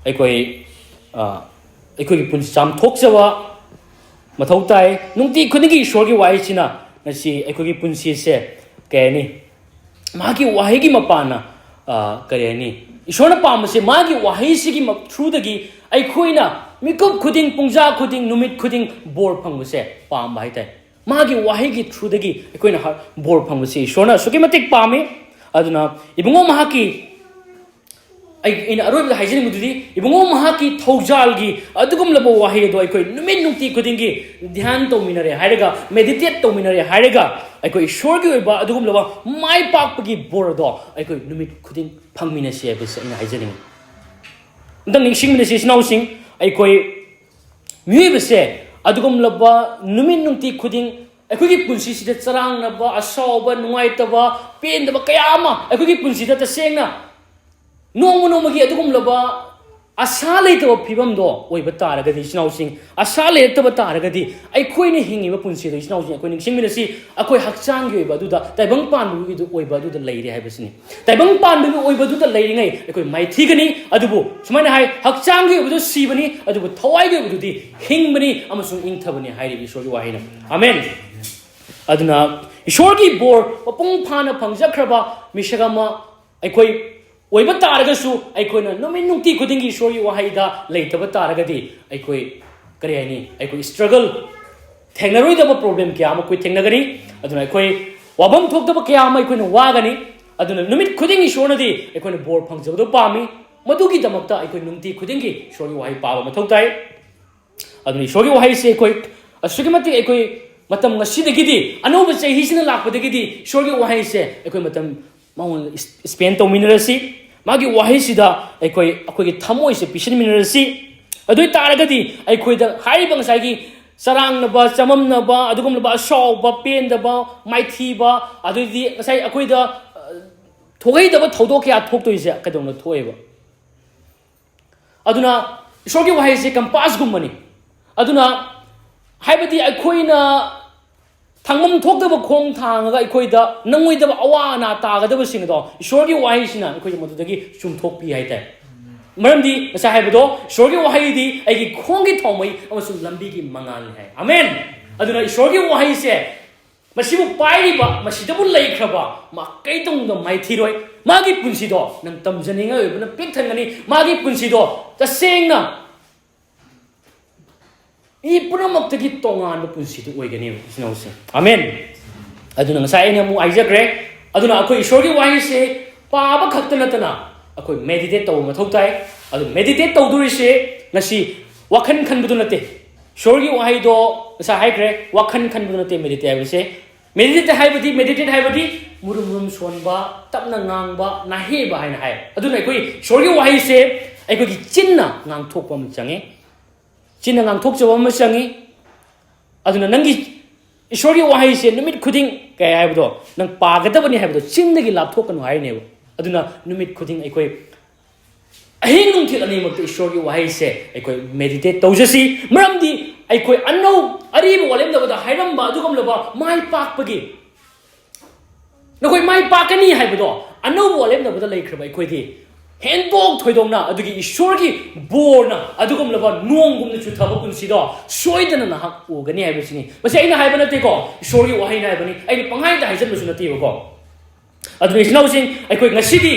ꯑꯩꯈꯣꯏ, ꯑ, ꯑꯩꯈꯣꯏꯒꯤ ꯄꯨꯟꯁꯤ ꯆꯥꯝꯊꯣꯛꯆꯕ ꯃꯊꯧ ꯇꯥꯏ꯫ ꯅꯨꯡꯇꯤ ꯈꯨꯗꯤꯡꯒꯤ ꯏꯁꯣꯔꯒꯤ ꯋꯥꯍꯩꯁꯤꯅ ꯉꯁꯤ ꯑꯩꯈꯣꯏꯒꯤ ꯄꯨꯟꯁꯤꯁꯦ, ꯀꯩ ꯍꯥꯏꯅꯤ, ꯃꯥꯒꯤ ꯋꯥꯍꯩꯒꯤ ꯃꯄꯥꯟꯅ, ꯑ, ꯀꯔꯤ ꯍꯥꯏꯅꯤ, ꯏꯁꯣꯔꯅ ꯄꯥꯝꯕꯁꯦ ꯃꯥꯒꯤ ꯋꯥꯍꯩꯁꯤꯒꯤ ꯃ-, throughꯗꯒꯤ ꯑꯩꯈꯣꯏꯅ ꯃꯤꯀꯨꯞ ꯈꯨꯗꯤꯡ, ꯄꯨꯡꯖꯥ ꯈꯨꯗꯤꯡ, ꯅꯨꯃꯤꯠ ꯈꯨꯗꯤꯡ ꯕꯣꯔ ꯐꯪꯕꯁꯦ ꯄꯥꯝꯕ ꯍꯥꯏꯇꯥꯔꯦ꯫ ꯃꯥꯒꯤ ꯋꯥꯍꯩꯒꯤ throughꯗꯒꯤ ꯑꯩꯈꯣꯏꯅ ꯍ-, ꯕꯣꯔ ꯐꯪꯕꯁꯤ ꯏꯁꯣꯔꯅ ꯑꯁꯨꯛꯀꯤ ꯃꯇꯤꯛ ꯄꯥꯝꯃꯤ꯫ ꯑꯗꯨꯅ ꯏꯕꯨꯡꯉꯣ ꯃꯍꯥꯛꯀꯤ, ꯑꯩ, ꯑꯩꯅ ꯑꯔꯣꯏꯕꯗ ꯍꯥꯏꯖꯅꯤꯡꯕꯗꯨꯗꯤ, ꯏꯕꯨꯡꯉꯣ ꯃꯍꯥꯛꯀꯤ ꯊꯧꯖꯥꯜꯒꯤ ꯑꯗꯨꯒꯨꯝꯂꯕ ꯋꯥꯍꯩ ꯑꯗꯣ ꯑꯩꯈꯣꯏ ꯅꯨꯃꯤꯠ ꯅꯨꯡꯇꯤ ꯈꯨꯗꯤꯡꯒꯤ ꯙ꯭ꯌꯥꯟ ꯇꯧꯃꯤꯟꯅꯔꯦ ꯍꯥꯏꯔꯒ, meditate ꯇꯧꯃꯤꯟꯅꯔꯦ ꯍꯥꯏꯔꯒ, ꯑꯩꯈꯣꯏ ꯏꯁꯣꯔꯒꯤ ꯑꯣꯏꯕ ꯑꯗꯨꯒꯨꯝꯂꯕ ꯃꯥꯏ ꯄꯥꯛꯄꯒꯤ ꯕꯣꯔ ꯑꯗꯣ ꯑꯩꯈꯣꯏ ꯅꯨꯃꯤꯠ ꯈꯨꯗꯤꯡ ꯐꯪꯃꯤꯟꯅꯁꯤ ꯍꯥꯏꯕꯁꯤ ꯑꯩꯅ ꯍꯥꯏꯖꯅꯤꯡꯉꯤ꯫ ꯑꯝꯇꯪ ꯅꯤꯡꯁꯤꯡꯃꯤꯟꯅꯁꯤ, ꯏꯆꯤꯟ ꯏꯅꯥꯎꯁꯤꯡ꯫ ꯑꯩꯈꯣꯏ ꯃꯤꯑꯣꯏꯕꯁꯦ ꯑꯗꯨꯒꯨꯝꯂꯕ ꯅꯨꯃꯤꯠ ꯅꯨꯡꯇꯤ ꯈꯨꯗꯤꯡ ꯑꯩꯈꯣꯏꯒꯤ ꯄꯨꯟꯁꯤꯁꯤꯗ ꯆꯔꯥꯡꯅꯕ, ꯑꯁꯥꯎꯕ, ꯅꯨꯡꯉꯥꯏꯇꯕ, ꯄꯦꯟꯗꯕ ꯀꯌꯥ ꯑꯃ ꯑꯩꯈꯣꯏꯒꯤ ꯄꯨꯟꯁꯤꯗ ꯇꯁꯦꯡꯅ ꯅꯣꯡꯃ ꯅꯣꯡꯃꯒꯤ ꯑꯗꯨꯒꯨꯝꯂꯕ ꯑꯁꯥ ꯂꯩꯇꯕ ꯐꯤꯕꯝꯗꯣ ꯑꯣꯏꯕ ꯇꯥꯔꯒꯗꯤ, ꯏꯆꯤꯟ ꯏꯅꯥꯎꯁꯤꯡ, ꯑꯁꯥ ꯂꯩꯔꯛꯇꯕ ꯇꯥꯔꯒꯗꯤ ꯑꯩꯈꯣꯏꯅ ꯍꯤꯡꯉꯤꯕ ꯄꯨꯟꯁꯤꯗꯣ, ꯏꯆꯤꯟ ꯏꯅꯥꯎꯁꯤꯡ, ꯑꯩꯈꯣꯏ ꯅꯤꯡꯁꯤꯡꯃꯤꯟꯅꯁꯤ, ꯑꯩꯈꯣꯏ ꯍꯛꯆꯥꯡꯒꯤ ꯑꯣꯏꯕ ꯑꯗꯨꯗ, ꯇꯥꯏꯕꯪ ꯄꯥꯟꯕꯒꯤ ꯑꯣꯏꯕ ꯑꯗꯨꯗ ꯂꯩꯔꯦ ꯍꯥꯏꯕꯁꯤꯅꯤ꯫ ꯇꯥꯏꯕꯪ ꯄꯥꯟꯕꯒꯤ ꯑꯣꯏꯕꯗꯨꯗ ꯂꯩꯔꯤꯉꯩ ꯑꯩꯈꯣꯏ ꯃꯥꯏꯊꯤꯒꯅꯤ꯫ ꯑꯗꯨꯕꯨ ꯁꯨꯃꯥꯏꯅ ꯍꯥꯏ, "ꯍꯛꯆꯥꯡꯒꯤ ꯑꯣꯏꯕꯗꯨ ꯁꯤꯕꯅꯤ, ꯑꯗꯨꯕꯨ ꯊꯋꯥꯏꯒꯤ ꯑꯣꯏꯕꯗꯨꯗꯤ ꯍꯤꯡꯕꯅꯤ ꯑꯃꯁꯨꯡ ꯏꯪꯊꯕꯅꯤ" ꯍꯥꯏꯔꯤꯕ ꯏꯁꯣꯔꯒꯤ ꯋꯥꯍꯩꯅ꯫ ꯑꯃꯦꯟ꯫ ꯑꯗꯨꯅ ꯏꯁꯣꯔꯒꯤ ꯕꯣꯔ ꯃꯄꯨꯡ ꯐꯥꯅ ꯐꯪꯖꯈ꯭ꯔꯕ ꯃꯤꯁꯛ ꯑꯃ ꯑꯩꯈꯣꯏ ꯑꯣꯏꯕ ꯇꯥꯔꯒꯁꯨ, ꯑꯩꯈꯣꯏꯅ ꯅꯨꯃꯤꯠ ꯅꯨꯡꯇꯤ ꯈꯨꯗꯤꯡꯒꯤ ꯏꯁꯣꯔꯒꯤ ꯋꯥꯍꯩꯗ ꯂꯩꯇꯕ ꯇꯥꯔꯒꯗꯤ, ꯑꯩꯈꯣꯏ, ꯀꯔꯤ ꯍꯥꯏꯅꯤ, ꯑꯩꯈꯣꯏ struggle, ꯊꯦꯡꯅꯔꯣꯏꯗꯕ problem ꯀꯌꯥ ꯑꯃ ꯑꯩꯈꯣꯏ ꯊꯦꯡꯅꯒꯅꯤ꯫ ꯑꯗꯨꯅ ꯑꯩꯈꯣꯏ ꯋꯥꯐꯝ ꯊꯣꯛꯇꯕ ꯀꯌꯥ ꯑꯃ ꯑꯩꯈꯣꯏꯅ ꯋꯥꯒꯅꯤ꯫ ꯑꯗꯨꯅ ꯅꯨꯃꯤꯠ ꯈꯨꯗꯤꯡꯒꯤ ꯏꯁꯣꯔꯅꯗꯤ ꯑꯩꯈꯣꯏꯅ ꯕꯣꯔ ꯐꯪꯖꯕꯗꯣ ꯄꯥꯝꯃꯤ꯫ ꯃꯗꯨꯒꯤꯗꯃꯛꯇ ꯑꯩꯈꯣꯏ ꯅꯨꯡꯇꯤ ꯈꯨꯗꯤꯡꯒꯤ ꯏꯁꯣꯔꯒꯤ ꯋꯥꯍꯩ ꯄꯥꯕ ꯃꯊꯧ ꯇꯥꯏ꯫ ꯑꯗꯨꯅ ꯏꯁꯣꯔꯒꯤ ꯋꯥꯍꯩꯁꯦ ꯑꯩꯈꯣꯏ ꯑꯁꯨꯛꯀꯤ ꯃꯇꯤꯛ, ꯑꯩꯈꯣꯏ ꯃꯇꯝ ꯉꯁꯤꯗꯒꯤꯗꯤ, ꯑꯅꯧꯕ ꯆꯍꯤꯁꯤꯅ ꯂꯥꯛꯄꯗꯒꯤꯗꯤ ꯏꯁꯣꯔꯒꯤ ꯋꯥꯍꯩꯁꯦ ꯑꯩꯈꯣꯏ ꯃꯇꯝ ꯃꯉꯣꯟꯗ spend ꯇꯧꯃꯤꯟꯅꯔꯁꯤ꯫ ꯃꯥꯒꯤ ꯋꯥꯍꯩꯁꯤꯗ ꯑꯩꯈꯣꯏ, ꯑꯩꯈꯣꯏꯒꯤ ꯊꯃꯣꯏꯁꯦ ꯄꯤꯁꯤꯟꯃꯤꯟꯅꯔꯁꯤ꯫ ꯑꯗꯨ ꯑꯣꯏ ꯇꯥꯔꯒꯗꯤ ꯑꯩꯈꯣꯏꯗ ꯍꯥꯏꯔꯤꯕ ꯉꯁꯥꯏꯒꯤ ꯆꯔꯥꯡꯅꯕ, ꯆꯃꯝꯅꯕ, ꯑꯗꯨꯒꯨꯝꯂꯕ ꯑꯁꯥꯎꯕ, ꯄꯦꯟꯗꯕ, ꯃꯥꯏꯊꯤꯕ, ꯑꯗꯨꯗꯤ ꯉꯁꯥꯏ ꯑꯩꯈꯣꯏꯗ, ꯑ, ꯊꯣꯛꯍꯩꯗꯕ ꯊꯧꯗꯣꯛ ꯀꯌꯥ ꯊꯣꯛꯇꯣꯏꯁꯦ ꯀꯩꯗꯧꯅ ꯊꯣꯛꯑꯦꯕ? ꯑꯗꯨꯅ ꯏꯁꯣꯔꯒꯤ ꯋꯥꯍꯩꯁꯤ compass ꯒꯨꯝꯕꯅꯤ꯫ ꯑꯗꯨꯅ, ꯍꯥꯏꯕꯗꯤ, ꯑꯩꯈꯣꯏꯅ ꯊꯥꯡꯐꯝ ꯊꯣꯛꯇꯕ ꯈꯣꯡ ꯊꯥꯡꯉꯒ ꯑꯩꯈꯣꯏꯗ ꯅꯪꯉꯣꯏꯗꯕ ꯑꯋꯥ ꯑꯅꯥ ꯇꯥꯒꯗꯕꯁꯤꯡ ꯑꯗꯣ ꯏꯁꯣꯔꯒꯤ ꯋꯥꯍꯩꯁꯤꯅ ꯑꯩꯈꯣꯏꯗ ꯃꯗꯨꯗꯒꯤ ꯆꯨꯝꯊꯣꯛꯄꯤ ꯍꯥꯏꯇꯥꯔꯦ꯫ ꯃꯔꯝꯗꯤ ꯉꯁꯥꯏ ꯍꯥꯏꯕꯗꯣ, ꯏꯁꯣꯔꯒꯤ ꯋꯥꯍꯩꯗꯤ ꯑꯩꯒꯤ ꯈꯣꯡꯒꯤ ꯊꯥꯎꯃꯩ ꯑꯃꯁꯨꯡ ꯂꯝꯕꯤꯒꯤ ꯃꯉꯥꯜꯅꯤ ꯍꯥꯏ꯫ ꯑꯃꯦꯟ꯫ ꯑꯗꯨꯅ ꯏꯁꯣꯔꯒꯤ ꯋꯥꯍꯩꯁꯦ ꯃꯁꯤꯕꯨ ꯄꯥꯏꯔꯤꯕ, ꯃꯁꯤꯗꯕꯨ ꯂꯩꯈ꯭ꯔꯕ ꯃꯥ ꯀꯩꯗꯧꯅꯨꯡꯗ ꯃꯥꯏꯊꯤꯔꯣꯏ꯫ ꯃꯥꯒꯤ ꯄꯨꯟꯁꯤꯗꯣ ꯅꯪ ꯇꯝꯖꯅꯤꯡꯉꯥꯏ ꯑꯣꯏꯕꯅ ꯄꯤꯛ ꯊꯟꯒꯅꯤ꯫ ꯃꯥꯒꯤ ꯄꯨꯟꯁꯤꯗꯣ ꯇꯁꯦꯡꯅ ꯃꯤ ꯄꯨꯝꯅꯃꯛꯇꯒꯤ ꯇꯣꯉꯥꯟꯕ ꯄꯨꯟꯁꯤꯗꯨ ꯑꯣꯏꯒꯅꯦꯕ, ꯏꯆꯤꯟ ꯏꯅꯥꯎꯁꯤꯡ꯫ ꯑꯃꯦꯟ꯫ ꯑꯗꯨꯅ ꯉꯁꯥꯏ ꯑꯩꯅ ꯑꯃꯨꯛ ꯍꯥꯏꯖꯈ꯭ꯔꯦ꯫ ꯑꯗꯨꯅ ꯑꯩꯈꯣꯏ ꯏꯁꯣꯔꯒꯤ ꯋꯥꯍꯩꯁꯦ ꯄꯥꯕ ꯈꯛꯇ ꯅꯠꯇꯅ ꯑꯩꯈꯣꯏ meditate ꯇꯧꯕ ꯃꯊꯧ ꯇꯥꯏ꯫ ꯑꯗꯨ meditate ꯇꯧꯗꯣꯔꯤꯁꯦ ꯉꯁꯤ ꯋꯥꯈꯜ ꯈꯟꯕꯗꯨ ꯅꯠꯇꯦ꯫ ꯏꯁꯣꯔꯒꯤ ꯋꯥꯍꯩꯗꯣ ꯉꯁꯥꯏ ꯍꯥꯏꯈ꯭ꯔꯦ, ꯋꯥꯈꯜ ꯈꯟꯕꯗꯨ ꯅꯠꯇꯦ meditate ꯍꯥꯏꯕꯁꯦ꯫ Meditate ꯍꯥꯏꯕꯗꯤ, meditate ꯍꯥꯏꯕꯗꯤ ꯃꯨꯔꯨꯝ ꯃꯨꯔꯨꯝ ꯁꯣꯟꯕ, ꯇꯞꯅ ꯉꯥꯡꯕ, ꯅꯥꯍꯦꯕ ꯍꯥꯏꯅ ꯍꯥꯏ꯫ ꯑꯗꯨꯅ ꯑꯩꯈꯣꯏ ꯏꯁꯣꯔꯒꯤ ꯋꯥꯍꯩꯁꯦ ꯑꯩꯈꯣꯏꯒꯤ ꯆꯤꯟꯅ ꯉꯥꯡꯊꯣꯛꯄ ꯑꯃ ꯆꯪꯉꯤ꯫ ꯆꯤꯟꯅ ꯉꯥꯡꯊꯣꯛꯆꯕ ꯑꯃ ꯆꯪꯉꯤ꯫ ꯑꯗꯨꯅ ꯅꯪꯒꯤ ꯏꯁꯣꯔꯒꯤ ꯋꯥꯍꯩꯁꯦ ꯅꯨꯃꯤꯠ ꯈꯨꯗꯤꯡ ꯀꯩ ꯍꯥꯏꯕꯗꯣ, ꯅꯪ ꯄꯥꯒꯗꯕꯅꯤ ꯍꯥꯏꯕꯗꯣ ꯆꯤꯟꯗꯒꯤ ꯂꯥꯞꯊꯣꯛꯀꯅꯨ ꯍꯥꯏꯔꯤꯅꯦꯕ꯫ ꯑꯗꯨꯅ ꯅꯨꯃꯤꯠ ꯈꯨꯗꯤꯡ ꯑꯩꯈꯣꯏ ꯑꯍꯤꯡ ꯅꯨꯡꯊꯤꯜ ꯑꯅꯤꯃꯛꯇ ꯏꯁꯣꯔꯒꯤ ꯋꯥꯍꯩꯁꯦ ꯑꯩꯈꯣꯏ meditate ꯇꯧꯖꯁꯤ꯫ ꯃꯔꯝꯗꯤ ꯑꯩꯈꯣꯏ ꯑꯅꯧ-, ꯑꯔꯤꯕ ꯋꯥꯂꯦꯞꯅꯕꯗ ꯍꯥꯏꯔꯝꯕ ꯑꯗꯨꯒꯨꯝꯂꯕ ꯃꯥꯏ ꯄꯥꯛꯄꯒꯤ, ꯅꯈꯣꯏ ꯃꯥꯏ ꯄꯥꯛꯀꯅꯤ ꯍꯥꯏꯕꯗꯣ ꯑꯅꯧꯕ ꯋꯥꯂꯦꯞꯅꯕꯗ ꯂꯩꯈ꯭ꯔꯕ ꯑꯩꯈꯣꯏꯗꯤ ꯍꯦꯟꯗꯣꯛ ꯊꯣꯏꯗꯣꯛꯅ ꯑꯗꯨꯒꯤ ꯏꯁꯣꯔꯒꯤ ꯕꯣꯔꯅ ꯑꯗꯨꯒꯨꯝꯂꯕ ꯅꯣꯡꯒꯨꯝꯅ ꯆꯨꯊꯕ ꯄꯨꯟꯁꯤꯗꯣ ꯁꯣꯏꯗꯅ ꯅꯍꯥꯛ ꯎꯒꯅꯤ ꯍꯥꯏꯕꯁꯤꯅꯤ꯫ ꯃꯁꯤ ꯑꯩꯅ ꯍꯥꯏꯕ ꯅꯠꯇꯦꯀꯣ, ꯏꯁꯣꯔꯒꯤ ꯋꯥꯍꯩꯅ ꯍꯥꯏꯕꯅꯤ꯫ ꯑꯩꯅ ꯄꯪꯍꯥꯏꯗ ꯍꯥꯏꯖꯟꯕꯁꯨ ꯅꯠꯇꯦꯕꯀꯣ꯫ ꯑꯗꯨꯅ ꯏꯆꯤꯟ ꯏꯅꯥꯎꯁꯤꯡ, ꯑꯩꯈꯣꯏ ꯉꯁꯤꯗꯤ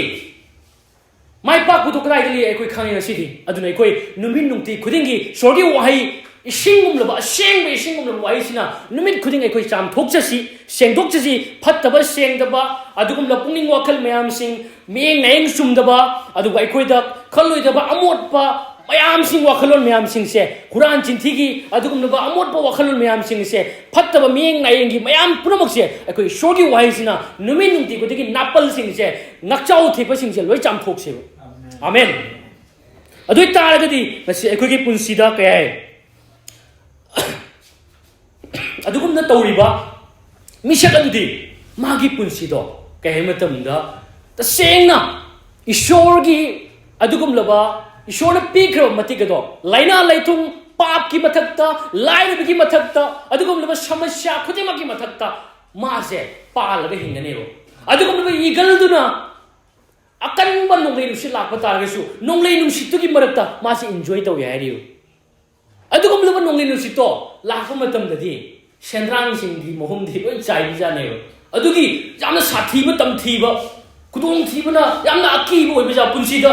ꯃꯥꯏ ꯄꯥꯛꯄꯗꯨ ꯀꯗꯥꯏꯗ ꯂꯩ ꯑꯩꯈꯣꯏ ꯈꯪꯉꯦ꯫ ꯉꯁꯤꯗꯤ ꯑꯗꯨꯅ ꯑꯩꯈꯣꯏ ꯅꯨꯃꯤꯠ ꯅꯨꯡꯇꯤ ꯈꯨꯗꯤꯡꯒꯤ ꯏꯁꯣꯔꯒꯤ ꯋꯥꯍꯩ, ꯏꯁꯤꯡꯒꯨꯝꯂꯕ, ꯑꯁꯦꯡꯕ ꯏꯁꯤꯡꯒꯨꯝꯂꯕ ꯋꯥꯍꯩꯁꯤꯅ ꯅꯨꯃꯤꯠ ꯈꯨꯗꯤꯡ ꯑꯩꯈꯣꯏ ꯆꯥꯝꯊꯣꯛꯆꯁꯤ, ꯁꯦꯡꯗꯣꯛꯆꯁꯤ꯫ ꯐꯠꯇꯕ, ꯁꯦꯡꯗꯕ, ꯑꯗꯨꯒꯨꯝꯂꯕ ꯄꯨꯛꯅꯤꯡ ꯋꯥꯈꯜ ꯃꯌꯥꯝꯁꯤꯡ, ꯃꯤꯠꯌꯦꯡ ꯅꯥꯌꯦꯡ ꯆꯨꯝꯗꯕ, ꯑꯗꯨꯒ ꯑꯩꯈꯣꯏꯗ ꯈꯜꯂꯣꯏꯗꯕ ꯑꯃꯣꯠꯄ ꯃꯌꯥꯝꯁꯤꯡ, ꯋꯥꯈꯜꯂꯣꯟ ꯃꯌꯥꯝꯁꯤꯡꯁꯦ, ꯍꯨꯔꯥꯟ ꯆꯤꯟꯊꯤꯒꯤ ꯑꯗꯨꯒꯨꯝꯂꯕ ꯑꯃꯣꯠꯄ ꯋꯥꯈꯜꯂꯣꯟ ꯃꯌꯥꯝꯁꯤꯡꯁꯦ, ꯐꯠꯇꯕ ꯃꯤꯠꯌꯦꯡ ꯅꯥꯌꯦꯡꯒꯤ ꯃꯌꯥꯝ ꯄꯨꯝꯅꯃꯛꯁꯦ ꯑꯩꯈꯣꯏ ꯏꯁꯣꯔꯒꯤ ꯋꯥꯍꯩꯁꯤꯅ ꯅꯨꯃꯤꯠ ꯅꯨꯡꯇꯤ ꯈꯨꯗꯤꯡꯒꯤ ꯅꯥꯄꯜꯁꯤꯡꯁꯦ, ꯉꯥꯛꯆꯥꯎ ꯊꯦꯛꯄꯁꯤꯡꯁꯦ ꯂꯣꯏ ꯆꯥꯝꯊꯣꯛꯁꯦꯕ꯫ ꯑꯥꯃꯦꯟ꯫ ꯑꯗꯨ ꯑꯣꯏ ꯇꯥꯔꯒꯗꯤ ꯉꯁꯤ ꯑꯩꯈꯣꯏꯒꯤ ꯄꯨꯟꯁꯤꯗ ꯀꯩ ꯍꯥꯏ, ꯑꯗꯨꯒꯨꯝꯅ ꯇꯧꯔꯤꯕ ꯃꯤꯁꯛ ꯑꯗꯨꯗꯤ ꯃꯥꯒꯤ ꯄꯨꯟꯁꯤꯗꯣ ꯀꯩ ꯍꯥꯏ ꯃꯇꯝꯗ ꯇꯁꯦꯡꯅ ꯏꯁꯣꯔꯒꯤ ꯑꯗꯨꯒꯨꯝꯂꯕ ꯏꯁꯣꯔꯅ ꯄꯤꯈ꯭ꯔꯕ ꯃꯇꯤꯛ ꯑꯗꯣ, ꯂꯥꯏꯅꯥ ꯂꯥꯏꯊꯨꯡ, ꯄꯥꯞꯀꯤ ꯃꯊꯛꯇ, ꯂꯥꯏꯔꯕꯒꯤ ꯃꯊꯛꯇ, ꯑꯗꯨꯒꯨꯝꯂꯕ ꯁꯃꯁ꯭ꯌꯥ ꯈꯨꯗꯤꯡꯃꯛꯀꯤ ꯃꯊꯛꯇ ꯃꯥꯁꯦ ꯄꯥꯜꯂꯒ ꯍꯤꯡꯒꯅꯦꯕ꯫ ꯑꯗꯨꯒꯨꯝꯂꯕ ꯏꯒꯜꯗꯨꯅ ꯑꯀꯟꯕ ꯅꯣꯡꯂꯩ ꯅꯨꯡꯁꯤꯠ ꯂꯥꯛꯄ ꯇꯥꯔꯒꯁꯨ ꯅꯣꯡꯂꯩ ꯅꯨꯡꯁꯤꯠꯇꯨꯒꯤ ꯃꯔꯛꯇ ꯃꯥꯁꯦ ꯏꯟꯖꯣꯏ ꯇꯧꯏ ꯍꯥꯏꯔꯤꯕ꯫ ꯑꯗꯨꯒꯨꯝꯂꯕ ꯅꯣꯡꯂꯩ ꯅꯨꯡꯁꯤꯠꯇꯣ ꯂꯥꯛꯄ ꯃꯇꯝꯗꯗꯤ ꯁꯦꯟꯗ꯭ꯔꯥꯡꯁꯤꯡꯒꯤ ꯃꯍꯨꯝꯗꯤ ꯂꯣꯏ ꯆꯥꯏꯕꯖꯥꯠꯅꯦꯕ꯫ ꯑꯗꯨꯒꯤ ꯌꯥꯝꯅ ꯁꯥꯊꯤꯕ, ꯇꯝꯊꯤꯕ, ꯈꯨꯗꯣꯡꯊꯤꯕꯅ ꯌꯥꯝꯅ ꯑꯀꯤꯕ ꯑꯣꯏꯕ ꯖꯥꯠ ꯄꯨꯟꯁꯤꯗ꯫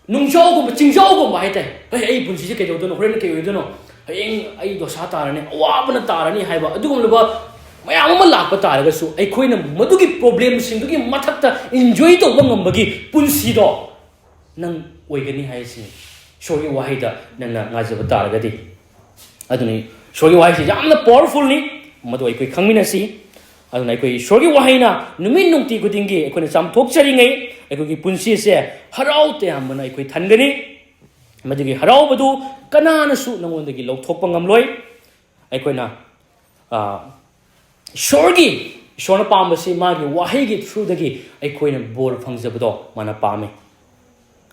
ꯅꯨꯡꯖꯥꯎꯒꯨꯝꯕ, ꯆꯤꯡꯖꯥꯎꯒꯨꯝꯕ ꯍꯥꯏꯇꯥꯔꯦ꯫ "ꯑꯩ, ꯑꯩ ꯄꯨꯟꯁꯤꯁꯦ ꯀꯩꯗꯧꯗꯣꯏꯅꯣ? ꯍꯣꯔꯦꯟ ꯀꯩ ꯑꯣꯏꯗꯣꯏꯅꯣ? ꯍꯌꯦꯡ ꯑꯩ ꯗꯣꯁꯥ ꯇꯥꯔꯅꯤ, ꯑꯋꯥꯕꯅ ꯇꯥꯔꯅꯤ" ꯍꯥꯏꯕ ꯑꯗꯨꯒꯨꯝꯂꯕ ꯃꯌꯥꯝ ꯑꯃ ꯂꯥꯛꯄ ꯇꯥꯔꯒꯁꯨ, ꯑꯩꯈꯣꯏꯅ ꯃꯗꯨꯒꯤ ꯄ꯭ꯔꯣꯕ꯭ꯂꯦꯝꯁꯤꯡꯗꯨꯒꯤ ꯃꯊꯛꯇ ꯏꯟꯖꯣꯏ ꯇꯧꯕ ꯉꯝꯕꯒꯤ ꯄꯨꯟꯁꯤꯗꯣ ꯅꯪ ꯑꯣꯏꯒꯅꯤ ꯍꯥꯏꯁꯤꯅꯤ, ꯏꯁꯣꯔꯒꯤ ꯋꯥꯍꯩꯗ ꯅꯪꯅ ꯉꯥꯏꯖꯕ ꯇꯥꯔꯒꯗꯤ꯫ ꯑꯗꯨꯅ ꯏꯁꯣꯔꯒꯤ ꯋꯥꯍꯩꯁꯤ ꯌꯥꯝꯅ ꯄꯥꯋꯔꯐꯨꯜꯅꯤ, ꯃꯗꯨ ꯑꯩꯈꯣꯏ ꯈꯪꯃꯤꯟꯅꯁꯤ꯫ ꯑꯗꯨꯅ ꯑꯩꯈꯣꯏ ꯏꯁꯣꯔꯒꯤ ꯋꯥꯍꯩꯅ ꯅꯨꯃꯤꯠ ꯅꯨꯡꯇꯤ ꯈꯨꯗꯤꯡꯒꯤ ꯑꯩꯈꯣꯏꯅ ꯆꯥꯝꯊꯣꯛꯆꯔꯤꯉꯩ, ꯑꯩꯈꯣꯏꯒꯤ ꯄꯨꯟꯁꯤꯁꯦ ꯍꯔꯥꯎ ꯇꯌꯥꯝꯕꯅ ꯑꯩꯈꯣꯏ ꯊꯟꯒꯅꯤ꯫ ꯃꯗꯨꯒꯤ ꯍꯔꯥꯎꯕꯗꯨ ꯀꯅꯥꯅꯁꯨ ꯅꯉꯣꯟꯗꯒꯤ ꯂꯧꯊꯣꯛꯄ ꯉꯝꯂꯣꯏ꯫ ꯑꯩꯈꯣꯏꯅ, ꯑ, ꯏꯁꯣꯔꯒꯤ, ꯏꯁꯣꯔꯅ ꯄꯥꯝꯕꯁꯤ ꯃꯥꯒꯤ ꯋꯥꯍꯩꯒꯤ ꯊ꯭ꯔꯨꯗꯒꯤ ꯑꯩꯈꯣꯏꯅ ꯕꯣꯔ ꯐꯪꯖꯕꯗꯣ ꯃꯥꯅ ꯄꯥꯝꯃꯤ꯫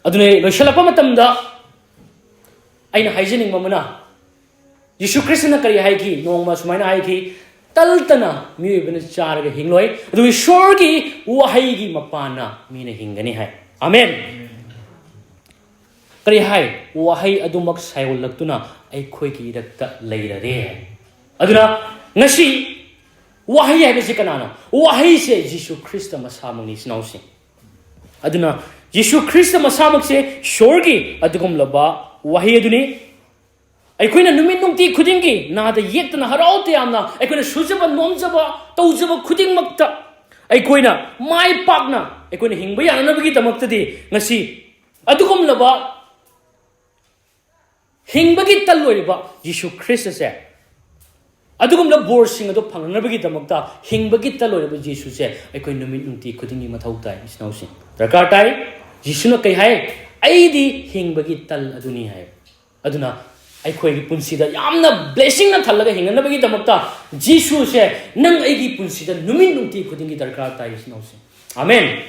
ꯑꯗꯨꯅ ꯂꯣꯏꯁꯤꯜꯂꯛꯄ ꯃꯇꯝꯗ ꯑꯩꯅ ꯍꯥꯏꯖꯅꯤꯡꯕ ꯑꯃꯅ, ꯌꯤꯁꯨ ꯈ꯭ꯔꯤꯁꯇꯅ ꯀꯔꯤ ꯍꯥꯏꯈꯤ? ꯅꯣꯡꯃ ꯁꯨꯃꯥꯏꯅ ꯍꯥꯏꯈꯤ, "ꯇꯜꯇꯅ ꯃꯤꯑꯣꯏꯕꯅ ꯆꯥꯔꯒ ꯍꯤꯡꯂꯣꯏ, ꯑꯗꯨꯕꯨ ꯏꯁꯣꯔꯒꯤ ꯋꯥꯍꯩꯒꯤ ꯃꯄꯥꯟꯅ ꯃꯤꯅ ꯍꯤꯡꯒꯅꯤ" ꯍꯥꯏ꯫ ꯑꯥꯃꯦꯟ꯫ ꯀꯔꯤ ꯍꯥꯏ? ꯋꯥꯍꯩ ꯑꯗꯨꯃꯛ ꯁꯥꯏꯑꯣꯜꯂꯛꯇꯨꯅ ꯑꯩꯈꯣꯏꯒꯤ ꯏꯔꯛꯇ ꯂꯩꯔꯔꯦ꯫ ꯑꯗꯨꯅ ꯉꯁꯤ ꯋꯥꯍꯩ ꯍꯥꯏꯕꯁꯤ ꯀꯅꯥꯅꯣ? ꯋꯥꯍꯩꯁꯦ ꯖꯤꯁꯨ ꯈ꯭ꯔꯤꯁꯇ ꯃꯁꯥꯃꯛꯅꯤ, ꯏꯆꯤꯟ ꯏꯅꯥꯎꯁꯤꯡ꯫ ꯑꯗꯨꯅ ꯖꯤꯁꯨ ꯈ꯭ꯔꯤꯁꯇ ꯃꯁꯥꯃꯛꯁꯦ ꯏꯁꯣꯔꯒꯤ ꯑꯗꯨꯒꯨꯝꯂꯕ ꯋꯥꯍꯩ ꯑꯗꯨꯅꯤ꯫ ꯑꯩꯈꯣꯏꯅ ꯅꯨꯃꯤꯠ ꯅꯨꯡꯇꯤ ꯈꯨꯗꯤꯡꯒꯤ ꯅꯥꯗ ꯌꯦꯛꯇꯅ ꯍꯔꯥꯎ ꯇꯌꯥꯝꯅ ꯑꯩꯈꯣꯏꯅ ꯁꯨꯖꯕ ꯅꯣꯝꯖꯕ ꯇꯧꯖꯕ ꯈꯨꯗꯤꯡꯃꯛꯇ ꯑꯩꯈꯣꯏꯅ ꯃꯥꯏ ꯄꯥꯛꯅ ꯑꯩꯈꯣꯏꯅ ꯍꯤꯡꯕ ꯌꯥꯅꯅꯕꯒꯤꯗꯃꯛꯇꯗꯤ ꯉꯁꯤ ꯑꯗꯨꯒꯨꯝꯂꯕ ꯍꯤꯡꯕꯒꯤ ꯇꯜ ꯑꯣꯏꯔꯤꯕ ꯖꯤꯁꯨ ꯈ꯭ꯔꯤꯁꯇꯁꯦ, ꯑꯗꯨꯒꯨꯝꯂꯕ ꯕꯣꯔꯁꯤꯡ ꯑꯗꯨ ꯐꯪꯅꯅꯕꯒꯤꯗꯃꯛꯇ ꯍꯤꯡꯕꯒꯤ ꯇꯜ ꯑꯣꯏꯔꯤꯕ ꯖꯤꯁꯨꯁꯦ ꯑꯩꯈꯣꯏ ꯅꯨꯃꯤꯠ ꯅꯨꯡꯇꯤ ꯈꯨꯗꯤꯡꯒꯤ ꯃꯊꯧ ꯇꯥꯏ, ꯏꯆꯤꯟ ꯏꯅꯥꯎꯁꯤꯡ꯫ ꯗꯔꯀꯥꯔ ꯇꯥꯏ꯫ ꯖꯤꯁꯨꯅ ꯀꯩ ꯍꯥꯏ? "ꯑꯩꯗꯤ ꯍꯤꯡꯕꯒꯤ ꯇꯜ ꯑꯗꯨꯅꯤ" ꯍꯥꯏ꯫ ꯑꯗꯨꯅ ꯑꯩꯈꯣꯏꯒꯤ ꯄꯨꯟꯁꯤꯗ ꯌꯥꯝꯅ blessingꯅ ꯊꯜꯂꯒ ꯍꯤꯡꯅꯅꯕꯒꯤꯗꯃꯛꯇ ꯖꯤꯁꯨꯁꯦ ꯅꯪ ꯑꯩꯒꯤ ꯄꯨꯟꯁꯤꯗ ꯅꯨꯃꯤꯠ ꯅꯨꯡꯇꯤ ꯈꯨꯗꯤꯡꯒꯤ ꯗꯔꯀꯥꯔ ꯇꯥꯏ, ꯏꯆꯤꯟ ꯏꯅꯥꯎꯁꯤꯡ꯫ ꯑꯃꯦꯟ꯫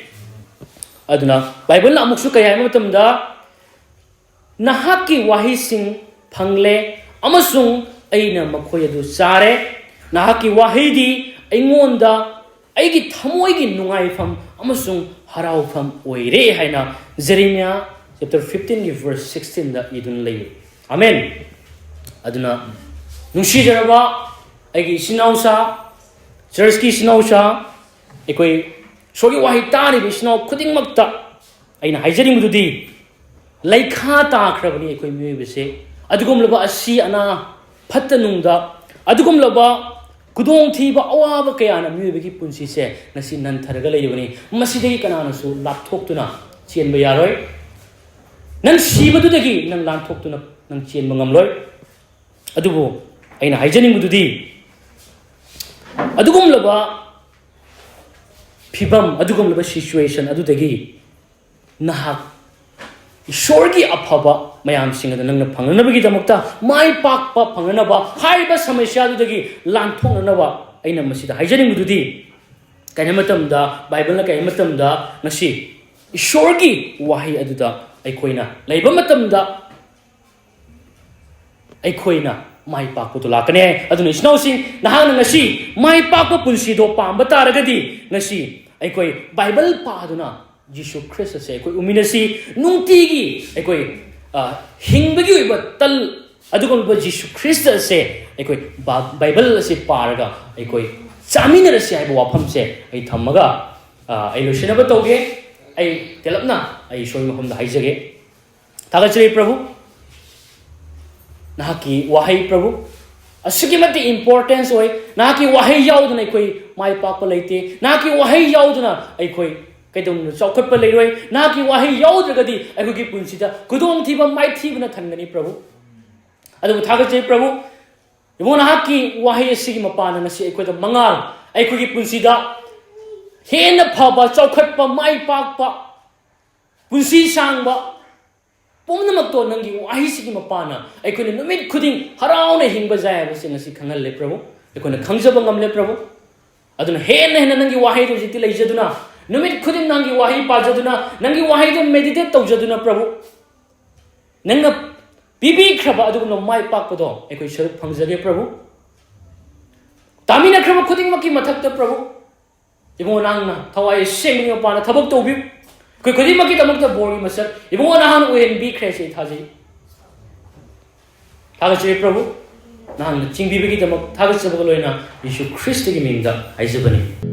ꯑꯗꯨꯅ ꯕꯥꯏꯕꯜꯅ ꯑꯃꯨꯛꯁꯨ ꯀꯩ ꯍꯥꯏꯕ ꯃꯇꯝꯗ, "ꯅꯍꯥꯛꯀꯤ ꯋꯥꯍꯩꯁꯤꯡ ꯐꯪꯂꯦ ꯑꯃꯁꯨꯡ ꯑꯩꯅ ꯃꯈꯣꯏ ꯑꯗꯨ ꯆꯥꯔꯦ꯫ ꯅꯍꯥꯛꯀꯤ ꯋꯥꯍꯩꯗꯤ ꯑꯩꯉꯣꯟꯗ ꯑꯩꯒꯤ ꯊꯃꯣꯏꯒꯤ ꯅꯨꯡꯉꯥꯏꯐꯝ ꯑꯃꯁꯨꯡ ꯍꯔꯥꯎꯐꯝ ꯑꯣꯏꯔꯦ" ꯍꯥꯏꯅ Jeremiah chapter fifteenꯒꯤ verse sixteenꯗ ꯏꯗꯨꯅ ꯂꯩ꯫ ꯑꯃꯦꯟ꯫ ꯑꯗꯨꯅ ꯅꯨꯡꯁꯤꯖꯔꯕ ꯑꯩꯒꯤ ꯏꯆꯤꯟ ꯏꯅꯥꯎꯁꯥ, churchꯀꯤ ꯏꯆꯤꯟ ꯏꯅꯥꯎꯁꯥ, ꯑꯩꯈꯣꯏ ꯏꯁꯣꯔꯒꯤ ꯋꯥꯍꯩ ꯇꯥꯔꯤꯕ ꯏꯆꯤꯟ ꯏꯅꯥꯎ ꯈꯨꯗꯤꯡꯃꯛꯇ ꯑꯩꯅ ꯍꯥꯏꯖꯅꯤꯡꯕꯗꯨꯗꯤ, ꯂꯩꯈꯥ ꯇꯥꯈ꯭ꯔꯕꯅꯤ ꯑꯩꯈꯣꯏ ꯃꯤꯑꯣꯏꯕꯁꯦ꯫ ꯑꯗꯨꯒꯨꯝꯂꯕ ꯑꯁꯤ ꯑꯅꯥ, ꯐꯠꯇ ꯅꯨꯡꯗ, ꯑꯗꯨꯒꯨꯝꯂꯕ ꯈꯨꯗꯣꯡꯊꯤꯕ, ꯑꯋꯥꯕ ꯀꯌꯥꯅ ꯃꯤꯑꯣꯏꯕꯒꯤ ꯄꯨꯟꯁꯤꯁꯦ ꯉꯁꯤ ꯅꯟꯊꯔꯒ ꯂꯩꯔꯤꯕꯅꯤ꯫ ꯃꯁꯤꯗꯒꯤ ꯀꯅꯥꯅꯁꯨ ꯂꯥꯞꯊꯣꯛꯇꯨꯅ ꯆꯦꯟꯕ ꯌꯥꯔꯣꯏ꯫ ꯅꯪ ꯁꯤꯕꯗꯨꯗꯒꯤ ꯅꯪ ꯂꯥꯟꯊꯣꯛꯇꯨꯅ ꯅꯪ ꯆꯦꯟꯕ ꯉꯝꯂꯣꯏ꯫ ꯑꯗꯨꯕꯨ ꯑꯩꯅ ꯍꯥꯏꯖꯅꯤꯡꯕꯗꯨꯗꯤ, ꯑꯗꯨꯒꯨꯝꯂꯕ ꯐꯤꯕꯝ, ꯑꯗꯨꯒꯨꯝꯂꯕ situation ꯑꯗꯨꯗꯒꯤ ꯅꯍꯥꯛ ꯏꯁꯣꯔꯒꯤ ꯑꯐꯕ ꯃꯌꯥꯝꯁꯤꯡ ꯑꯗꯨ ꯅꯪꯅ ꯐꯪꯅꯅꯕꯒꯤꯗꯃꯛꯇ, ꯃꯥꯏ ꯄꯥꯛꯄ ꯐꯪꯅꯅꯕ, ꯍꯥꯏꯔꯤꯕ ꯁꯃꯁ꯭ꯌꯥꯗꯨꯗꯒꯤ ꯂꯥꯟꯊꯣꯛꯅꯅꯕ ꯑꯩꯅ ꯃꯁꯤꯗ ꯍꯥꯏꯖꯅꯤꯡꯕꯗꯨꯗꯤ, ꯀꯩꯅꯣ ꯃꯇꯝꯗ, ꯕꯥꯏꯕꯜꯅ ꯀꯩ ꯃꯇꯝꯗ ꯉꯁꯤ ꯏꯁꯣꯔꯒꯤ ꯋꯥꯍꯩ ꯑꯗꯨꯗ ꯑꯩꯈꯣꯏꯅ ꯂꯩꯕ ꯃꯇꯝꯗ ꯑꯩꯈꯣꯏꯅ ꯃꯥꯏ ꯄꯥꯛꯄꯗꯨ ꯂꯥꯛꯀꯅꯤ꯫ ꯑꯗꯨꯅ ꯏꯆꯤꯟ ꯏꯅꯥꯎꯁꯤꯡ, ꯅꯍꯥꯛꯅ ꯉꯁꯤ ꯃꯥꯏ ꯄꯥꯛꯄ ꯄꯨꯟꯁꯤꯗꯣ ꯄꯥꯝꯕ ꯇꯥꯔꯒꯗꯤ, ꯉꯁꯤ ꯑꯩꯈꯣꯏ ꯕꯥꯏꯕꯜ ꯄꯥꯗꯨꯅ, ꯖꯤꯁꯨ ꯈ꯭ꯔꯤꯁꯇꯁꯦ ꯑꯩꯈꯣꯏ ꯎꯃꯤꯟꯅꯁꯤ꯫ ꯅꯨꯡꯇꯤꯒꯤ ꯑꯩꯈꯣꯏ, ꯑ, ꯍꯤꯡꯕꯒꯤ ꯑꯣꯏꯕ ꯇꯜ ꯑꯗꯨꯒꯨꯝꯂꯕ ꯖꯤꯁꯨ ꯈ꯭ꯔꯤꯁꯇ ꯑꯁꯦ ꯑꯩꯈꯣꯏ ꯕꯥ-, ꯕꯥꯏꯕꯜ ꯑꯁꯤ ꯄꯥꯔꯒ ꯑꯩꯈꯣꯏ ꯆꯥꯃꯤꯟꯅꯔꯁꯤ ꯍꯥꯏꯕ ꯋꯥꯐꯝꯁꯦ ꯑꯩ ꯊꯝꯃꯒ, ꯑ, ꯑꯩ ꯂꯣꯏꯁꯤꯟꯅꯕ ꯇꯧꯒꯦ꯫ ꯑꯩ ꯇꯦꯜꯂꯞꯅ ꯑꯩ ꯏꯁꯣꯔꯒꯤ ꯃꯐꯝꯗ ꯍꯥꯏꯖꯒꯦ꯫ ꯊꯥꯒꯠꯆꯔꯤ ꯄ꯭ꯔꯚꯨ, ꯅꯍꯥꯛꯀꯤ ꯋꯥꯍꯩ ꯄ꯭ꯔꯚꯨ ꯑꯁꯨꯛꯀꯤ ꯃꯇꯤꯛ importance ꯑꯣꯏ꯫ ꯅꯍꯥꯛꯀꯤ ꯋꯥꯍꯩ ꯌꯥꯎꯗꯅ ꯑꯩꯈꯣꯏ ꯃꯥꯏ ꯄꯥꯛꯄ ꯂꯩꯇꯦ꯫ ꯅꯍꯥꯛꯀꯤ ꯋꯥꯍꯩ ꯌꯥꯎꯗꯅ ꯑꯩꯈꯣꯏ ꯀꯩꯗꯧꯅꯨꯡꯗ ꯆꯥꯎꯈꯠꯄ ꯂꯩꯔꯣꯏ꯫ ꯅꯍꯥꯛꯀꯤ ꯋꯥꯍꯩ ꯌꯥꯎꯗ꯭ꯔꯒꯗꯤ ꯑꯩꯈꯣꯏꯒꯤ ꯄꯨꯟꯁꯤꯗ ꯈꯨꯗꯣꯡꯊꯤꯕ ꯃꯥꯏꯊꯤꯕꯅ ꯊꯟꯒꯅꯤ ꯄ꯭ꯔꯚꯨ꯫ ꯑꯗꯨꯕꯨ ꯊꯥꯒꯠꯆꯩ ꯄ꯭ꯔꯚꯨ, ꯏꯕꯨꯡꯉꯣ, ꯅꯍꯥꯛꯀꯤ ꯋꯥꯍꯩ ꯑꯁꯤꯒꯤ ꯃꯄꯥꯟꯅ ꯉꯁꯤ ꯑꯩꯈꯣꯏꯗ ꯃꯉꯥꯜ, ꯑꯩꯈꯣꯏꯒꯤ ꯄꯨꯟꯁꯤꯗ ꯍꯦꯟꯅ ꯐꯕ, ꯆꯥꯎꯈꯠꯄ, ꯃꯥꯏ ꯄꯥꯛꯄ, ꯄꯨꯟꯁꯤ ꯁꯥꯡꯕ, ꯄꯨꯝꯅꯃꯛꯇꯣ ꯅꯪꯒꯤ ꯋꯥꯍꯩꯁꯤꯒꯤ ꯃꯄꯥꯟꯅ ꯑꯩꯈꯣꯏꯅ ꯅꯨꯃꯤꯠ ꯈꯨꯗꯤꯡ ꯍꯔꯥꯎꯅ ꯍꯤꯡꯕ ꯌꯥꯏ ꯍꯥꯏꯕꯁꯤ ꯉꯁꯤ ꯈꯪꯍꯜꯂꯦ ꯄ꯭ꯔꯚꯨ꯫ ꯑꯩꯈꯣꯏꯅ ꯈꯪꯖꯕ ꯉꯝꯂꯦ ꯄ꯭ꯔꯚꯨ꯫ ꯑꯗꯨꯅ ꯍꯦꯟꯅ ꯍꯦꯟꯅ ꯅꯪꯒꯤ ꯋꯥꯍꯩꯗꯨ ꯍꯧꯖꯤꯛꯇꯤ ꯂꯩꯖꯗꯨꯅ, ꯅꯨꯃꯤꯠ ꯈꯨꯗꯤꯡ ꯅꯪꯒꯤ ꯋꯥꯍꯩ ꯄꯥꯖꯗꯨꯅ, ꯅꯪꯒꯤ ꯋꯥꯍꯩꯗꯨ meditate ꯇꯧꯖꯗꯨꯅ ꯄ꯭ꯔꯚꯨ, ꯅꯪꯅ ꯄꯤꯕꯤꯈ꯭ꯔꯕ ꯑꯗꯨꯒꯨꯝꯕ ꯃꯥꯏ ꯄꯥꯛꯄꯗꯣ ꯑꯩꯈꯣꯏ ꯁꯔꯨꯛ ꯐꯪꯖꯒꯦ ꯄ꯭ꯔꯚꯨ꯫ ꯇꯥꯃꯤꯟꯅꯈ꯭ꯔꯕ ꯈꯨꯗꯤꯡꯃꯛꯀꯤ ꯃꯊꯛꯇ ꯄ꯭ꯔꯚꯨ, ꯏꯕꯨꯡꯉꯣ, ꯅꯍꯥꯛꯅ ꯊꯋꯥꯏ ꯑꯁꯦꯡꯕꯒꯤ ꯃꯄꯥꯟꯗ ꯊꯕꯛ ꯇꯧꯕꯤꯌꯨ꯫ ꯑꯩꯈꯣꯏ ꯈꯨꯗꯤꯡꯃꯛꯀꯤꯗꯃꯛꯇ ꯕꯣꯔꯒꯤ ꯃꯁꯛ ꯏꯕꯨꯡꯉꯣ ꯅꯍꯥꯛꯅ ꯑꯣꯏꯍꯟꯕꯤꯈ꯭ꯔꯦ ꯍꯥꯏꯁꯤ ꯑꯩ ꯊꯥꯖꯩ꯫ ꯊꯥꯒꯠꯆꯔꯤ ꯄ꯭ꯔꯚꯨ, ꯅꯍꯥꯛꯅ ꯆꯤꯡꯕꯤꯕꯒꯤꯗꯃꯛ ꯊꯥꯒꯠꯆꯕꯒ ꯂꯣꯏꯅ ꯌꯤꯁꯨ ꯈ꯭ꯔꯤꯁꯇꯒꯤ ꯃꯤꯡꯗ ꯍꯥꯏꯖꯕꯅꯤ꯫